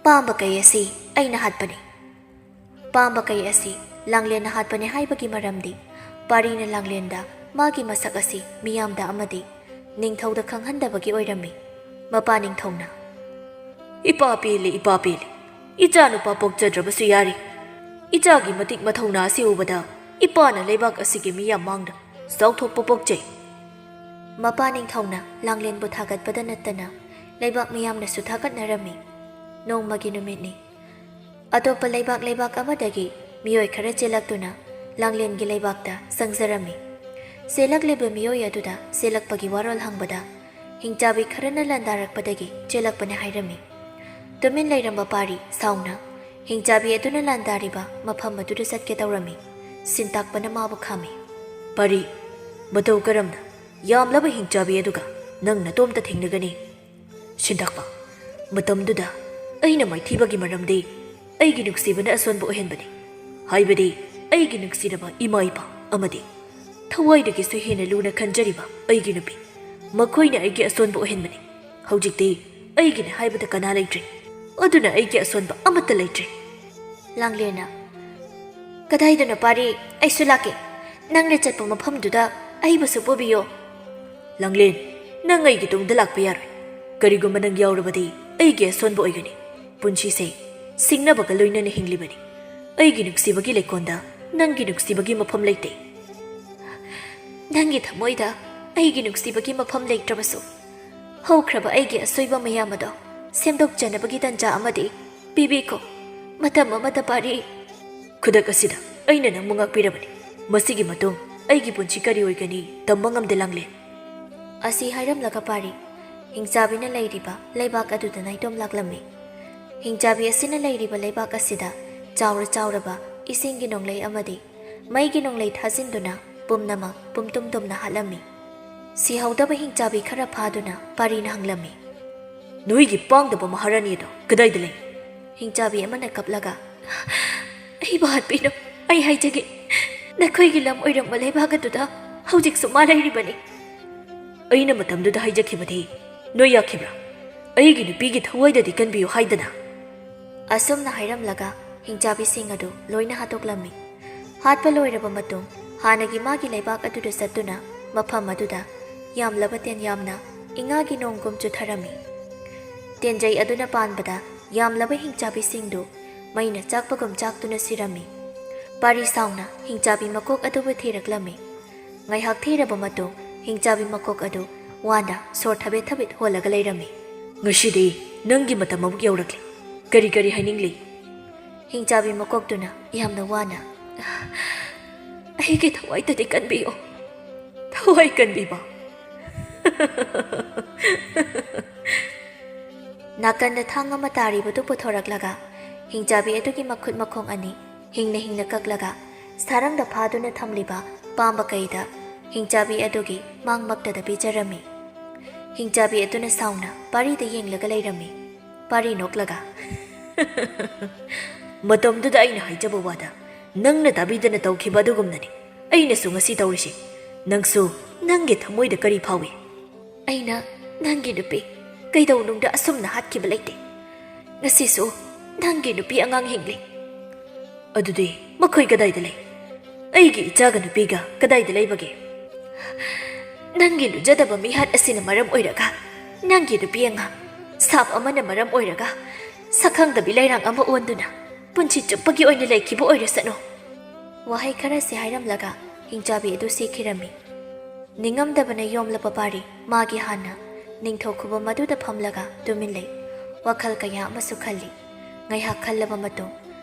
ꯄꯥꯝꯕ ꯀꯩ ꯑꯁꯤ ꯑꯩꯅ ꯍꯥꯠꯄꯅꯤ꯫" ꯄꯥꯝꯕ ꯀꯩ ꯑꯁꯤ ꯂꯥꯡꯂꯦꯟꯅ ꯍꯥꯠꯄꯅꯤ ꯍꯥꯏꯕꯒꯤ ꯃꯔꯝꯗꯤ ꯄꯥꯔꯤꯅ ꯂꯥꯡꯂꯦꯟꯗ ꯃꯥꯒꯤ ꯃꯁꯛ ꯑꯁꯤ ꯃꯤꯌꯥꯝꯗ ꯑꯃꯗꯤ ꯅꯤꯡꯊꯧꯗ ꯈꯪꯍꯟꯗꯕꯒꯤ ꯑꯣꯏꯔꯝꯃꯤ꯫ ꯃꯄꯥ ꯅꯤꯡꯊꯧꯅ, "ꯏꯄꯥ ꯄꯦꯜꯂꯤ, ꯏꯄꯥ ꯄꯦꯜꯂꯤ꯫ ꯏꯆꯥ ꯅꯨꯄꯥ ꯄꯣꯛꯆꯗ꯭ꯔꯕꯁꯨ ꯌꯥꯔꯤ꯫ ꯏꯆꯥꯒꯤ ꯃꯇꯤꯛ ꯃꯊꯧꯅꯥ ꯑꯁꯤ ꯎꯕꯗ ꯏꯄꯥꯅ ꯂꯩꯕꯥꯛ ꯑꯁꯤꯒꯤ ꯃꯤꯌꯥꯝ ꯃꯥꯡꯗ ꯆꯥꯎꯊꯣꯛꯄ ꯄꯣꯛꯆꯩ꯫" ꯃꯄꯥ ꯅꯤꯡꯊꯧꯅ ꯂꯥꯡꯂꯦꯟꯕꯨ ꯊꯥꯒꯠꯄꯗ ꯅꯠꯇꯅ ꯂꯩꯕꯥꯛ ꯃꯤꯌꯥꯝꯅꯁꯨ ꯊꯥꯒꯠꯅꯔꯝꯃꯤ꯫ ꯅꯣꯡꯃꯒꯤ ꯅꯨꯃꯤꯠꯅꯤ꯫ ꯑꯇꯣꯞꯄ ꯂꯩꯕꯥꯛ ꯂꯩꯕꯥꯛ ꯑꯃꯗꯒꯤ ꯃꯤꯑꯣꯏ ꯈꯔ ꯆꯦꯜꯂꯛꯇꯨꯅ ꯂꯥꯡꯂꯦꯟꯒꯤ ꯂꯩꯕꯥꯛꯇ ꯆꯪꯖꯔꯝꯃꯤ꯫ ꯆꯦꯜꯂꯛꯂꯤꯕ ꯃꯤꯑꯣꯏ ꯑꯗꯨꯗ ꯆꯦꯜꯂꯛꯄꯒꯤ ꯋꯥꯔꯣꯜ ꯍꯪꯕꯗ ꯍꯤꯡꯆꯥꯕꯤ ꯈꯔꯅ ꯂꯥꯟꯗꯥꯔꯛꯄꯗꯒꯤ ꯆꯦꯜꯂꯛꯄꯅꯤ ꯍꯥꯏꯔꯝꯃꯤ꯫ ꯇꯨꯃꯤꯟ ꯂꯩꯔꯝꯕ ꯄꯥꯔꯤ ꯁꯥꯎꯅ ꯍꯤꯡꯆꯥꯕꯤ ꯑꯗꯨꯅ ꯂꯥꯟꯗꯥꯔꯤꯕ ꯃꯐꯝ ꯑꯗꯨꯗ ꯆꯠꯀꯦ ꯇꯧꯔꯝꯃꯤ꯫ ꯁꯤꯟꯇꯥꯛꯄꯅ ꯃꯥꯕꯨ ꯈꯥꯝꯃꯤ꯫ "ꯄꯥꯔꯤ, ꯃꯇꯧ ꯀꯔꯝꯅ ꯌꯥꯝꯂꯕ ꯍꯤꯡꯆꯥꯕꯤ ꯑꯗꯨꯒ ꯅꯪ ꯅꯇꯣꯝꯇ ꯊꯦꯡꯅꯒꯅꯤ?" ꯁꯤꯟꯇꯥꯛꯄ, "ꯃꯇꯝꯗꯨꯗ ꯑꯩꯅ ꯃꯥꯏꯊꯤꯕꯒꯤ ꯃꯔꯝꯗꯤ ꯑꯩꯒꯤ ꯅꯨꯡꯁꯤꯕꯅ ꯑꯁꯣꯟꯕ ꯑꯣꯏꯍꯟꯕꯅꯤ꯫ ꯍꯥꯏꯕꯗꯤ ꯑꯩꯒꯤ ꯅꯨꯡꯁꯤꯔꯕ ꯏꯃꯥ ꯏꯄꯥ ꯑꯃꯗꯤ ꯊꯋꯥꯏꯗꯒꯤꯁꯨ ꯍꯦꯟꯅ ꯂꯨꯅ ꯈꯟꯖꯔꯤꯕ ꯑꯩꯒꯤ ꯅꯨꯄꯤ, ꯃꯈꯣꯏꯅ ꯑꯩꯒꯤ ꯑꯁꯣꯟꯕ ꯑꯣꯏꯍꯟꯕꯅꯤ꯫ ꯍꯧꯖꯤꯛꯇꯤ ꯑꯩꯒꯤꯅꯤ ꯍꯥꯏꯕꯗ ꯀꯅꯥ ꯂꯩꯇ꯭ꯔꯦ꯫ ꯑꯗꯨꯅ ꯑꯩꯒꯤ ꯑꯁꯣꯟꯕ ꯑꯃꯠꯇ ꯂꯩꯇ꯭ꯔꯦ꯫" ꯂꯥꯡꯂꯦꯟꯅ, "ꯀꯗꯥꯏꯗꯅꯣ ꯄꯥꯔꯤ? ꯑꯩꯁꯨ ꯂꯥꯛꯀꯦ꯫ ꯅꯪꯅ ꯆꯠꯄ ꯃꯐꯝꯗꯨꯗ ꯑꯩꯕꯨꯁꯨ ꯄꯨꯕꯤꯌꯣ꯫" "ꯂꯥꯡꯂꯦꯟ, ꯅꯪ ꯑꯩꯒꯤ ꯇꯨꯡꯗ ꯂꯥꯛꯄ ꯌꯥꯔꯣꯏ꯫ ꯀꯔꯤꯒꯨꯝꯕ ꯅꯪ ꯌꯥꯎꯔꯕꯗꯤ ꯑꯩꯒꯤ ꯑꯁꯣꯟꯕ ꯑꯣꯏꯒꯅꯤ꯫ ꯄꯨꯟꯁꯤꯁꯦ ꯁꯤꯡꯅꯕꯒ ꯂꯣꯏꯅꯅ ꯍꯤꯡꯂꯤꯕꯅꯤ꯫ ꯑꯩꯒꯤ ꯅꯨꯡꯁꯤꯕꯒꯤ ꯂꯩꯀꯣꯜꯗ ꯅꯪꯒꯤ ꯅꯨꯡꯁꯤꯕꯒꯤ ꯃꯐꯝ ꯂꯩꯇꯦ꯫" "ꯅꯪꯒꯤ ꯊꯃꯣꯏꯗ ꯑꯩꯒꯤ ꯅꯨꯡꯁꯤꯕꯒꯤ ꯃꯐꯝ ꯂꯩꯇ꯭ꯔꯕꯁꯨ, ꯍꯧꯈ꯭ꯔꯕ ꯑꯩꯒꯤ ꯑꯁꯣꯏꯕ ꯃꯌꯥꯝ ꯑꯗꯣ ꯁꯦꯝꯗꯣꯛꯆꯅꯕꯒꯤ ꯇꯟꯖꯥ ꯑꯃꯗꯤ ꯄꯤꯕꯤꯈꯣ꯫ ꯃꯇꯝ ꯑꯃꯗ ꯄꯥꯔꯤ꯫" "ꯈꯨꯗꯛ ꯑꯁꯤꯗ ꯑꯩꯅ ꯅꯪꯕꯨ ꯉꯥꯛꯄꯤꯔꯕꯅꯤ꯫ ꯃꯁꯤꯒꯤ ꯃꯇꯨꯡ ꯑꯩꯒꯤ ꯄꯨꯟꯁꯤ ꯀꯔꯤ ꯑꯣꯏꯒꯅꯤ ꯇꯝꯕ ꯉꯝꯗꯦ, ꯂꯥꯡꯂꯦꯟ꯫" ꯑꯁꯤ ꯍꯥꯏꯔꯝꯂꯒ ꯄꯥꯔꯤ ꯍꯤꯡꯆꯥꯕꯤꯅ ꯂꯩꯔꯤꯕ ꯂꯩꯕꯥꯛ ꯑꯗꯨꯗ ꯅꯥꯏꯇꯣꯝ ꯂꯥꯛꯂꯝꯃꯤ꯫ ꯍꯤꯡꯆꯥꯕꯤ ꯑꯁꯤꯅ ꯂꯩꯔꯤꯕ ꯂꯩꯕꯥꯛ ꯑꯁꯤꯗ ꯆꯥꯎꯔ ꯆꯥꯎꯔꯕ ꯏꯁꯤꯡꯒꯤ ꯅꯣꯡꯂꯩ ꯑꯃꯗꯤ ꯃꯩꯒꯤ ꯅꯣꯡꯂꯩ ꯊꯥꯖꯤꯟꯗꯨꯅ ꯄꯨꯝꯅꯃꯛ ꯄꯨꯝꯇꯨꯝ ꯇꯨꯝꯅ ꯍꯥꯠꯂꯝꯃꯤ꯫ ꯁꯤꯍꯧꯗꯕ ꯍꯤꯡꯆꯥꯕꯤ ꯈꯔ ꯐꯥꯗꯨꯅ ꯄꯥꯔꯤꯅ ꯍꯪꯂꯝꯃꯤ, "ꯅꯣꯏꯒꯤ ꯄꯥꯡꯗꯕ ꯃꯍꯥꯔꯥꯅꯤ ꯑꯗꯣ ꯀꯗꯥꯏꯗ ꯂꯩ?" ꯍꯤꯡꯆꯥꯕꯤ ꯑꯃꯅ ꯀꯞꯂꯒ, "ꯑꯩꯕꯨ ꯍꯥꯠꯄꯤꯅꯨ, ꯑꯩ ꯍꯥꯏꯖꯒꯦ, ꯅꯈꯣꯏꯒꯤ ꯂꯝ ꯑꯣꯏꯔꯝꯕ ꯂꯩꯕꯥꯛ ꯑꯗꯨꯗ ꯍꯧꯖꯤꯛꯁꯨ ꯃꯥ ꯂꯩꯔꯤꯕꯅꯤ꯫" "ꯑꯩꯅ ꯃꯇꯝꯗꯨꯗ ꯍꯥꯏꯖꯈꯤꯕꯗꯤ ꯅꯣꯏ ꯌꯥꯈꯤꯕ꯭ꯔꯥ? ꯑꯩꯒꯤ ꯅꯨꯄꯤꯒꯤ ꯊꯋꯥꯏꯗꯗꯤ ꯀꯟꯕꯤꯌꯨ ꯍꯥꯏꯗꯅ?" ꯑꯁꯨꯝꯅ ꯍꯥꯏꯔꯝꯂꯒ ꯍꯤꯡꯆꯥꯕꯤꯁꯤꯡ ꯑꯗꯨ ꯂꯣꯏꯅ ꯍꯥꯠꯇꯣꯛꯂꯝꯃꯤ꯫ ꯍꯥꯠꯄ ꯂꯣꯏꯔꯕ ꯃꯇꯨꯡ ꯍꯥꯟꯅꯒꯤ ꯃꯥꯒꯤ ꯂꯩꯕꯥꯛ ꯑꯗꯨꯗ ꯆꯠꯇꯨꯅ ꯃꯐꯝ ꯑꯗꯨꯗ ꯌꯥꯝꯂꯕ ꯇꯦꯟ ꯌꯥꯝꯅ ꯏꯉꯥꯒꯤ ꯅꯣꯡꯒꯨꯝ ꯆꯨꯊꯔꯝꯃꯤ꯫ ꯇꯦꯟꯖꯩ ꯑꯗꯨꯅ ꯄꯥꯟꯕꯗ ꯌꯥꯝꯂꯕ ꯍꯤꯡꯆꯥꯕꯤꯁꯤꯡꯗꯨ ꯃꯩꯅ ꯆꯥꯛꯄꯒꯨꯝ ꯆꯥꯛꯇꯨꯅ ꯁꯤꯔꯝꯃꯤ꯫ ꯄꯥꯔꯤ ꯁꯥꯎꯅ ꯍꯤꯡꯆꯥꯕꯤ ꯃꯀꯣꯛ ꯑꯗꯨꯕꯨ ꯊꯤꯔꯛꯂꯝꯃꯤ꯫ ꯉꯥꯏꯍꯥꯛ ꯊꯤꯔꯕ ꯃꯇꯨꯡ ꯍꯤꯡꯆꯥꯕꯤ ꯃꯀꯣꯛ ꯑꯗꯨ ꯋꯥꯅ ꯁꯣꯔ ꯊꯕꯦꯠ ꯊꯕꯦꯠ ꯍꯣꯜꯂꯒ ꯂꯩꯔꯝꯃꯤ꯫ "ꯉꯁꯤꯗꯤ ꯅꯪꯒꯤ ꯃꯇꯝ ꯑꯃꯨꯛ ꯌꯧꯔꯛꯂꯦ꯫ ꯀꯔꯤ ꯀꯔꯤ ꯍꯥꯏꯅꯤꯡꯂꯤ?" ꯍꯤꯡꯆꯥꯕꯤ ꯃꯀꯣꯛꯇꯨꯅ ꯌꯥꯝꯅ ꯋꯥꯅ, "ꯑꯩꯒꯤ ꯊꯋꯥꯏꯗꯗꯤ ꯀꯟꯕꯤꯌꯨ, ꯊꯋꯥꯏ ꯀꯟꯕꯤꯕ꯫" ꯅꯥꯀꯟꯗ ꯊꯥꯡ ꯑꯃ ꯇꯥꯔꯤꯕꯗꯨ ꯄꯨꯊꯣꯔꯛꯂꯒ ꯍꯤꯡꯆꯥꯕꯤ ꯑꯗꯨꯒꯤ ꯃꯈꯨꯠ ꯃꯈꯣꯡ ꯑꯅꯤ ꯍꯤꯡꯅ ꯍꯤꯡꯅ ꯀꯛꯂꯒ ꯁꯥꯔꯪꯗ ꯐꯥꯗꯨꯅ ꯊꯝꯂꯤꯕ ꯄꯥꯝꯕ ꯀꯩꯗ ꯍꯤꯡꯆꯥꯕꯤ ꯑꯗꯨꯒꯤ ꯃꯥꯡꯃꯛꯇꯗ ꯄꯤꯖꯔꯝꯃꯤ꯫ ꯍꯤꯡꯆꯥꯕꯤ ꯑꯗꯨꯅ ꯁꯥꯎꯅ ꯄꯥꯔꯤꯗ ꯌꯦꯡꯂꯒ ꯂꯩꯔꯝꯃꯤ꯫ ꯄꯥꯔꯤ ꯅꯣꯛꯂꯒ, "ꯃꯇꯝꯗꯨꯗ ꯑꯩꯅ ꯍꯥꯏꯖꯕ ꯋꯥꯗ ꯅꯪꯅ ꯇꯥꯕꯤꯗꯅ ꯇꯧꯈꯤꯕ ꯑꯗꯨꯒꯨꯝꯅꯅꯤ ꯑꯩꯅꯁꯨ ꯉꯁꯤ ꯇꯧꯔꯤꯁꯤ꯫ ꯅꯪꯁꯨ ꯅꯪꯒꯤ ꯊꯃꯣꯏꯗ ꯀꯔꯤ ꯐꯥꯎꯏ?" "ꯑꯩꯅ ꯅꯪꯒꯤ ꯅꯨꯄꯤ ꯀꯩꯗꯧꯅꯨꯡꯗ ꯑꯁꯨꯝꯅ ꯍꯥꯠꯈꯤꯕ ꯂꯩꯇꯦ꯫ ꯉꯁꯤꯁꯨ ꯅꯪꯒꯤ ꯅꯨꯄꯤ ꯑꯉꯥꯡ ꯍꯤꯡꯂꯤ꯫" "ꯑꯗꯨꯗꯤ ꯃꯈꯣꯏ ꯀꯗꯥꯏꯗ ꯂꯩ? ꯑꯩꯒꯤ ꯏꯆꯥꯒ ꯅꯨꯄꯤꯒ ꯀꯗꯥꯏꯗ ꯂꯩꯕꯒꯦ?" "ꯅꯪꯒꯤ ꯂꯨꯖꯗꯕ ꯃꯤꯍꯥꯠ ꯑꯁꯤꯅ ꯃꯔꯝ ꯑꯣꯏꯔꯒ ꯅꯪꯒꯤ ꯅꯨꯄꯤ ꯑꯉꯥꯡ ꯁꯥꯞ ꯑꯃꯅ ꯃꯔꯝ ꯑꯣꯏꯔꯒ ꯁꯛꯈꯪꯗꯕꯤ ꯂꯩꯔꯥꯡ ꯑꯃ ꯑꯣꯟꯗꯨꯅ ꯄꯨꯟꯁꯤ ꯆꯨꯞꯄꯒꯤ ꯑꯣꯏꯅ ꯂꯩꯈꯤꯕ ꯑꯣꯏꯔꯁꯅꯨ꯫" ꯋꯥꯍꯩ ꯈꯔꯁꯤ ꯍꯥꯏꯔꯝꯂꯒ ꯍꯤꯡꯆꯥꯕꯤ ꯑꯗꯨ ꯁꯤꯈꯤꯔꯝꯃꯤ꯫ ꯅꯤꯡꯉꯝꯗꯕꯅ ꯌꯣꯝꯂꯕ ꯄꯥꯔꯤ ꯃꯥꯒꯤ ꯍꯥꯟꯅ ꯅꯤꯡꯊꯧ ꯈꯨꯕꯝ ꯑꯗꯨꯗ ꯐꯝꯂꯒ ꯇꯨꯃꯤꯟ ꯂꯩ꯫ ꯋꯥꯈꯜ ꯀꯌꯥ ꯑꯃꯁꯨ ꯈꯜꯂꯤ꯫ ꯉꯥꯏꯍꯥꯛ ꯈꯜꯂꯕ ꯃꯇꯨꯡ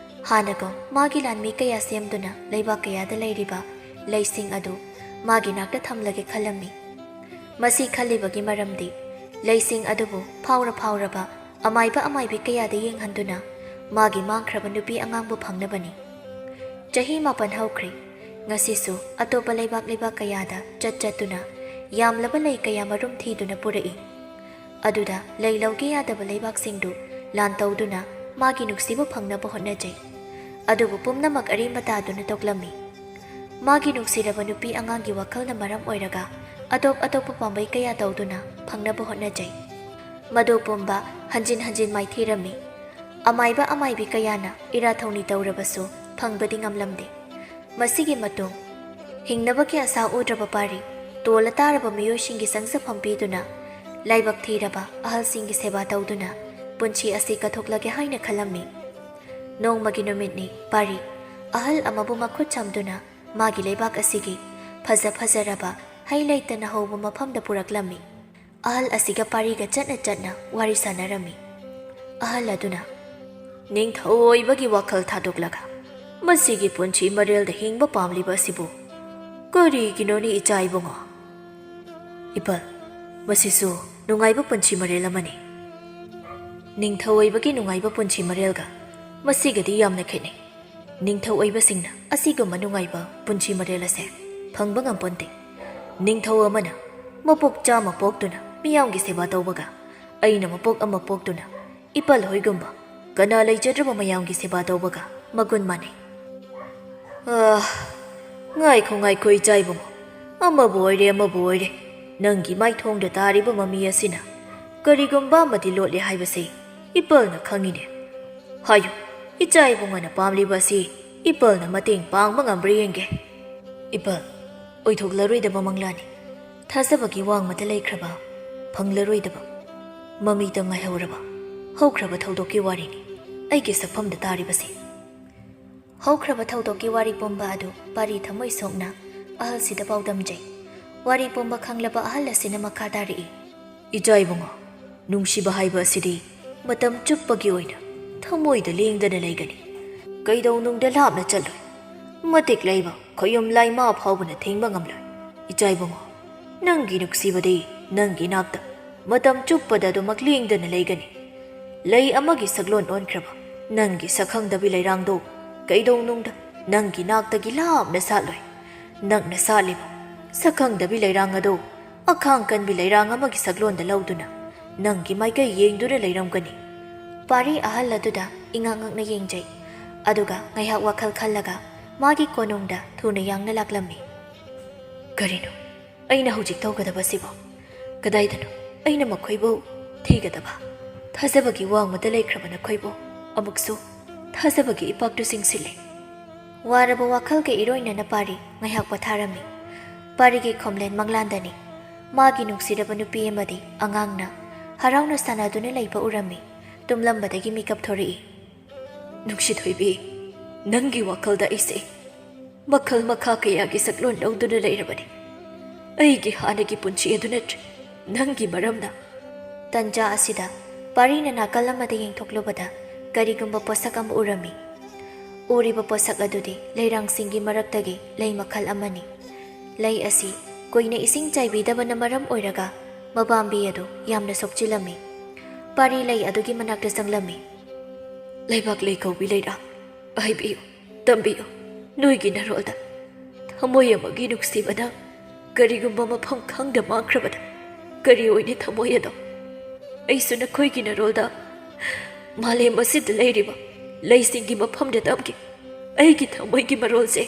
ꯍꯥꯟꯅꯒꯨꯝ ꯃꯥꯒꯤ ꯂꯥꯟꯃꯤ ꯀꯌꯥ ꯁꯦꯝꯗꯨꯅ ꯂꯩꯕꯥꯛ ꯀꯌꯥꯗ ꯂꯩꯔꯤꯕ ꯂꯩꯁꯤꯡ ꯑꯗꯨ ꯃꯥꯒꯤ ꯅꯥꯛꯇ ꯊꯝꯂꯒꯦ ꯈꯜꯂꯝꯃꯤ꯫ ꯃꯁꯤ ꯈꯜꯂꯤꯕꯒꯤ ꯃꯔꯝꯗꯤ ꯂꯩꯁꯤꯡ ꯑꯗꯨꯕꯨ ꯐꯥꯎꯔ ꯐꯥꯎꯔꯕ ꯑꯃꯥꯏꯕ ꯑꯃꯥꯏꯕꯤ ꯀꯌꯥꯗ ꯌꯦꯡꯍꯟꯗꯨꯅ ꯃꯥꯒꯤ ꯃꯥꯡꯈ꯭ꯔꯕ ꯅꯨꯄꯤ ꯑꯉꯥꯡꯕꯨ ꯐꯪꯅꯕꯅꯤ꯫ ꯆꯍꯤ ꯃꯥꯄꯟ ꯍꯧꯈ꯭ꯔꯦ꯫ ꯉꯁꯤꯁꯨ ꯑꯇꯣꯞꯄ ꯂꯩꯕꯥꯛ ꯂꯩꯕꯥꯛ ꯀꯌꯥꯗ ꯆꯠ ꯆꯠꯇꯨꯅ ꯌꯥꯝꯂꯕ ꯂꯩ ꯀꯌꯥ ꯃꯔꯨꯝ ꯊꯤꯗꯨꯅ ꯄꯨꯔꯛꯏ꯫ ꯑꯗꯨꯗ ꯂꯩ ꯂꯧꯒꯦ ꯌꯥꯗꯕ ꯂꯩꯕꯥꯛꯁꯤꯡꯗꯨ ꯂꯥꯟ ꯇꯧꯗꯨꯅ ꯃꯥꯒꯤ ꯅꯨꯡꯁꯤꯕ ꯐꯪꯅꯕ ꯍꯣꯠꯅꯖꯩ꯫ ꯑꯗꯨꯕꯨ ꯄꯨꯝꯅꯃꯛ ꯑꯔꯦꯝꯕ ꯇꯥꯗꯨꯅ ꯇꯣꯛꯂꯝꯃꯤ꯫ ꯃꯥꯒꯤ ꯅꯨꯡꯁꯤꯔꯕ ꯅꯨꯄꯤ ꯑꯉꯥꯡꯒꯤ ꯋꯥꯈꯜꯅ ꯃꯔꯝ ꯑꯣꯏꯔꯒ ꯑꯇꯣꯞ ꯑꯇꯣꯞꯄ ꯄꯥꯝꯕꯩ ꯀꯌꯥ ꯇꯧꯗꯨꯅ ꯐꯪꯅꯕ ꯍꯣꯠꯅꯖꯩ꯫ ꯃꯗꯨ ꯄꯨꯝꯕ ꯍꯟꯖꯤꯟ ꯍꯟꯖꯤꯟ ꯃꯥꯏꯊꯤꯔꯝꯃꯤ꯫ ꯑꯃꯥꯏꯕ ꯑꯃꯥꯏꯕꯤ ꯀꯌꯥꯅ ꯏꯔꯥ ꯊꯧꯅꯤ ꯇꯧꯔꯕꯁꯨ ꯐꯪꯕꯗꯤ ꯉꯝꯂꯝꯗꯦ꯫ ꯃꯁꯤꯒꯤ ꯃꯇꯨꯡ ꯍꯤꯡꯅꯕꯒꯤ ꯑꯁꯥ ꯎꯗ꯭ꯔꯕ ꯄꯥꯔꯤ, ꯇꯣꯜꯂ ꯇꯥꯔꯕ ꯃꯤꯑꯣꯏꯁꯤꯡꯒꯤ ꯆꯪꯖꯐꯝ ꯄꯤꯗꯨꯅ, ꯂꯥꯏꯕꯛ ꯊꯤꯔꯕ ꯑꯍꯜꯁꯤꯡꯒꯤ ꯁꯦꯕꯥ ꯇꯧꯗꯨꯅ ꯄꯨꯟꯁꯤ ꯑꯁꯤ ꯀꯠꯊꯣꯛꯂꯒꯦ ꯍꯥꯏꯅ ꯈꯜꯂꯝꯃꯤ꯫ ꯅꯣꯡꯃꯒꯤ ꯅꯨꯃꯤꯠꯅꯤ꯫ ꯄꯥꯔꯤ ꯑꯍꯜ ꯑꯃꯕꯨ ꯃꯈꯨꯠ ꯁꯝꯗꯨꯅ ꯃꯥꯒꯤ ꯂꯩꯕꯥꯛ ꯑꯁꯤꯒꯤ ꯐꯖ ꯐꯖꯔꯕ ꯍꯩ ꯂꯩꯇꯅ ꯍꯧꯕ ꯃꯐꯝꯗ ꯄꯨꯔꯛꯂꯝꯃꯤ꯫ ꯑꯍꯜ ꯑꯁꯤꯒ ꯄꯥꯔꯤꯒ ꯆꯠꯅ ꯆꯠꯅ ꯋꯥꯔꯤ ꯁꯥꯟꯅꯔꯝꯃꯤ꯫ ꯑꯍꯜ ꯑꯗꯨꯅ, "ꯅꯤꯡꯊꯧ ꯑꯣꯏꯕꯒꯤ ꯋꯥꯈꯜ ꯊꯥꯗꯣꯛꯂꯒ ꯃꯁꯤꯒꯤ ꯄꯨꯟꯁꯤ ꯃꯔꯦꯜꯗ ꯍꯤꯡꯕ ꯄꯥꯝꯂꯤꯕ ꯑꯁꯤꯕꯨ ꯀꯔꯤꯒꯤꯅꯣꯅꯦ, ꯏꯆꯥ ꯏꯕꯨꯡꯉꯣ?" "ꯏꯄꯜ, ꯃꯁꯤꯁꯨ ꯅꯨꯡꯉꯥꯏꯕ ꯄꯨꯟꯁꯤ ꯃꯔꯦꯜ ꯑꯃꯅꯤ꯫ ꯅꯤꯡꯊꯧ ꯑꯣꯏꯕꯒꯤ ꯅꯨꯡꯉꯥꯏꯕ ꯄꯨꯟꯁꯤ ꯃꯔꯦꯜꯒ ꯃꯁꯤꯒꯗꯤ ꯌꯥꯝꯅ ꯈꯦꯠꯅꯩ꯫ ꯅꯤꯡꯊꯧ ꯑꯣꯏꯕꯁꯤꯡꯅ ꯑꯁꯤꯒꯨꯝꯕ ꯅꯨꯡꯉꯥꯏꯕ ꯄꯨꯟꯁꯤ ꯃꯔꯦꯜ ꯑꯁꯦ ꯐꯪꯕ ꯉꯝꯄꯣꯟꯇꯦ꯫ ꯅꯤꯡꯊꯧ ꯑꯃꯅ ꯃꯄꯣꯛ ꯆꯥꯝꯃ ꯄꯣꯛꯇꯨꯅ ꯃꯤꯌꯥꯝꯒꯤ ꯁꯦꯕꯥ ꯇꯧꯕꯒ, ꯑꯩꯅ ꯃꯄꯣꯛ ꯑꯃ ꯄꯣꯛꯇꯨꯅ ꯏꯄꯜ ꯍꯣꯏꯒꯨꯝꯕ ꯀꯅꯥ ꯂꯩꯖꯗ꯭ꯔꯕ ꯃꯌꯥꯝꯒꯤ ꯁꯦꯕꯥ ꯇꯧꯕꯒ ꯃꯒꯨꯟ ꯃꯥꯟꯅꯩ꯫ ꯑꯥ, ꯉꯥꯏꯈꯣ, ꯉꯥꯏꯈꯣ, ꯏꯆꯥ ꯏꯕꯨꯡꯉꯣ꯫ ꯑꯃꯕꯨ ꯑꯣꯏꯔꯦ, ꯑꯃꯕꯨ ꯑꯣꯏꯔꯦ, ꯅꯪꯒꯤ ꯃꯥꯏꯊꯣꯡꯗ ꯇꯥꯔꯤꯕ ꯃꯃꯤ ꯑꯁꯤꯅ ꯀꯔꯤꯒꯨꯝꯕ ꯑꯃꯗꯤ ꯂꯣꯠꯂꯦ ꯍꯥꯏꯕꯁꯤ ꯏꯄꯜꯅ ꯈꯪꯉꯤꯅꯦ꯫ ꯍꯥꯏꯌꯨ, ꯏꯆꯥ ꯏꯕꯨꯡꯉꯣꯅ ꯄꯥꯝꯂꯤꯕ ꯑꯁꯤ ꯏꯄꯜꯅ ꯃꯇꯦꯡ ꯄꯥꯡꯕ ꯉꯝꯕ꯭ꯔꯥ ꯌꯦꯡꯒꯦ꯫ ꯏꯄꯜ, ꯑꯣꯏꯊꯣꯛꯂꯔꯣꯏꯗꯕ ꯃꯪꯂꯥꯟꯅꯤ꯫ ꯊꯥꯖꯕꯒꯤ ꯋꯥꯡꯃꯗ ꯂꯩꯈ꯭ꯔꯕ, ꯐꯪꯂꯔꯣꯏꯗꯕ, ꯃꯃꯤꯇ ꯉꯥꯏꯍꯧꯔꯕ, ꯍꯧꯈ꯭ꯔꯕ ꯊꯧꯗꯣꯛꯀꯤ ꯋꯥꯔꯤꯅꯤ ꯑꯩꯒꯤ ꯁꯛꯐꯝꯗ ꯇꯥꯔꯤꯕꯁꯤ꯫ ꯍꯧꯈ꯭ꯔꯕ ꯊꯧꯗꯣꯛꯀꯤ ꯋꯥꯔꯤ ꯄꯨꯝꯕ ꯑꯗꯨ ꯄꯥꯔꯤ ꯊꯃꯣꯏ ꯁꯣꯛꯅ ꯑꯍꯜꯁꯤꯗ ꯄꯥꯎꯗꯝꯖꯩ꯫ ꯋꯥꯔꯤ ꯄꯨꯝꯕ ꯈꯪꯂꯕ ꯑꯍꯜ ꯑꯁꯤꯅ ꯃꯈꯥ ꯇꯥꯔꯛꯏ꯫ ꯏꯆꯥ ꯏꯕꯨꯡꯉꯣ, ꯅꯨꯡꯁꯤꯕ ꯍꯥꯏꯕ ꯑꯁꯤꯗꯤ ꯃꯇꯝ ꯆꯨꯞꯄꯒꯤ ꯑꯣꯏꯅ ꯊꯃꯣꯏꯗ ꯂꯦꯡꯗꯅ ꯂꯩꯒꯅꯤ꯫ ꯀꯩꯗꯧꯅꯨꯡꯗ ꯂꯥꯞꯅ ꯆꯠꯂꯣꯏ꯫ ꯃꯇꯤꯛ ꯂꯩꯕ ꯈꯣꯌꯨꯝ ꯂꯥꯏꯃꯥ ꯐꯥꯎꯕꯅ ꯊꯤꯡꯕ ꯉꯝꯂꯣꯏ꯫ ꯏꯆꯥ ꯏꯕꯨꯡꯉꯣ, ꯅꯪꯒꯤ ꯅꯨꯡꯁꯤꯕꯗꯤ ꯅꯪꯒꯤ ꯅꯥꯛꯇ ꯃꯇꯝ ꯆꯨꯞꯄꯗ ꯑꯗꯨꯃꯛ ꯂꯦꯡꯗꯅ ꯂꯩꯒꯅꯤ꯫ ꯂꯩ ꯑꯃꯒꯤ ꯁꯛꯂꯣꯟ ꯑꯣꯟꯈ꯭ꯔꯕ ꯅꯪꯒꯤ ꯁꯛꯈꯪꯗꯕꯤ ꯂꯩꯔꯥꯡꯗꯣ ꯀꯩꯗꯧꯅꯨꯡꯗ ꯅꯪꯒꯤ ꯅꯥꯛꯇꯒꯤ ꯂꯥꯞꯅ ꯁꯥꯠꯂꯣꯏ꯫ ꯅꯪꯅ ꯁꯥꯠꯂꯤꯕ ꯁꯛꯈꯪꯗꯕꯤ ꯂꯩꯔꯥꯡ ꯑꯗꯣ ꯑꯈꯥꯡ ꯀꯟꯕꯤ ꯂꯩꯔꯥꯡ ꯑꯃꯒꯤ ꯁꯛꯂꯣꯟꯗ ꯂꯧꯗꯨꯅ ꯅꯪꯒꯤ ꯃꯥꯏꯀꯩ ꯌꯦꯡꯗꯨꯅ ꯂꯩꯔꯝꯒꯅꯤ꯫ ꯄꯥꯔꯤ ꯑꯍꯜ ꯑꯗꯨꯗ ꯏꯉꯛ ꯉꯛꯅ ꯌꯦꯡꯖꯩ꯫ ꯑꯗꯨꯒ ꯉꯥꯏꯍꯥꯛ ꯋꯥꯈꯜ ꯈꯜꯂꯒ ꯃꯥꯒꯤ ꯀꯣꯅꯨꯡꯗ ꯊꯨꯅ ꯌꯥꯡꯅ ꯂꯥꯛꯂꯝꯃꯤ꯫ ꯀꯔꯤꯅꯣ? ꯑꯩꯅ ꯍꯧꯖꯤꯛ ꯇꯧꯒꯗꯕꯁꯤꯕꯣ? ꯀꯗꯥꯏꯗꯅꯣ ꯑꯩꯅ ꯃꯈꯣꯏꯕꯨ ꯊꯤꯒꯗꯕ? ꯊꯥꯖꯕꯒꯤ ꯋꯥꯡꯃꯗ ꯂꯩꯈ꯭ꯔꯕ ꯅꯈꯣꯏꯕꯨ ꯑꯃꯨꯛꯁꯨ ꯊꯥꯖꯕꯒꯤ ꯏꯄꯥꯛꯇꯨ ꯆꯤꯡꯁꯤꯜꯂꯤ꯫ ꯋꯥꯔꯕ ꯋꯥꯈꯜꯒ ꯏꯔꯣꯏꯅꯅ ꯄꯥꯔꯤ ꯉꯥꯏꯍꯥꯛ ꯄꯣꯊꯥꯔꯝꯃꯤ꯫ ꯄꯥꯔꯤꯒꯤ ꯈꯣꯝꯂꯦꯟ ꯃꯪꯂꯥꯟꯗꯅꯤ꯫ ꯃꯥꯒꯤ ꯅꯨꯡꯁꯤꯔꯕ ꯅꯨꯄꯤ ꯑꯃꯗꯤ ꯑꯉꯥꯡꯅ ꯍꯔꯥꯎꯅ ꯁꯥꯟꯅꯗꯨꯅ ꯂꯩꯕ ꯎꯔꯝꯃꯤ꯫ ꯇꯨꯝꯂꯝꯕꯗꯒꯤ ꯃꯤꯀꯞ ꯊꯣꯔꯛꯏ꯫ ꯅꯨꯡꯁꯤꯊꯣꯏꯕꯤ, ꯅꯪꯒꯤ ꯋꯥꯈꯜꯗ ꯑꯩꯁꯦ ꯃꯈꯜ ꯃꯈꯥ ꯀꯌꯥꯒꯤ ꯁꯛꯂꯣꯟ ꯂꯧꯗꯨꯅ ꯂꯩꯔꯕꯅꯤ꯫ ꯑꯩꯒꯤ ꯍꯥꯟꯅꯒꯤ ꯄꯨꯟꯁꯤ ꯑꯗꯨ ꯅꯠꯇ꯭ꯔꯦ, ꯅꯪꯒꯤ ꯃꯔꯝꯅ꯫ ꯇꯟꯖꯥ ꯑꯁꯤꯗ ꯄꯥꯔꯤꯅ ꯅꯥꯀꯜ ꯑꯃꯗ ꯌꯦꯡꯊꯣꯛꯂꯨꯕꯗ ꯀꯔꯤꯒꯨꯝꯕ ꯄꯣꯠꯁꯛ ꯑꯃ ꯎꯔꯝꯃꯤ꯫ ꯎꯔꯤꯕ ꯄꯣꯠꯁꯛ ꯑꯗꯨꯗꯤ ꯂꯩꯔꯥꯡꯁꯤꯡꯒꯤ ꯃꯔꯛꯇꯒꯤ ꯂꯩ ꯃꯈꯜ ꯑꯃꯅꯤ꯫ ꯂꯩ ꯑꯁꯤ ꯀꯨꯏꯅ ꯏꯁꯤꯡ ꯆꯥꯏꯕꯤꯗꯕꯅ ꯃꯔꯝ ꯑꯣꯏꯔꯒ ꯃꯄꯥꯝꯕꯤ ꯑꯗꯨ ꯌꯥꯝꯅ ꯁꯣꯛꯆꯤꯜꯂꯝꯃꯤ꯫ ꯄꯥꯔꯤ ꯂꯩ ꯑꯗꯨꯒꯤ ꯃꯅꯥꯛꯇ ꯆꯪꯂꯝꯃꯤ꯫ ꯂꯩꯕꯥꯛ ꯂꯩ ꯀꯧꯕꯤ ꯂꯩꯔꯥꯡ, ꯍꯥꯏꯕꯤꯌꯨ, ꯇꯝꯕꯤꯌꯨ, ꯅꯣꯏꯒꯤ ꯅꯔꯣꯜꯗ ꯊꯃꯣꯏ ꯑꯃꯒꯤ ꯅꯨꯡꯁꯤꯕꯅ ꯀꯔꯤꯒꯨꯝꯕ ꯃꯐꯝ ꯈꯪꯗ ꯃꯥꯡꯈ꯭ꯔꯕꯗ ꯀꯔꯤ ꯑꯣꯏꯅꯤ ꯊꯃꯣꯏ ꯑꯗꯣ? ꯑꯩꯁꯨ ꯅꯈꯣꯏꯒꯤ ꯅꯔꯣꯜꯗ ꯃꯥꯂꯦꯝ ꯑꯁꯤꯗ ꯂꯩꯔꯤꯕ ꯂꯩꯁꯤꯡꯒꯤ ꯃꯐꯝꯗ ꯇꯝꯒꯦ꯫ ꯑꯩꯒꯤ ꯊꯃꯣꯏꯒꯤ ꯃꯔꯣꯜꯁꯦ꯫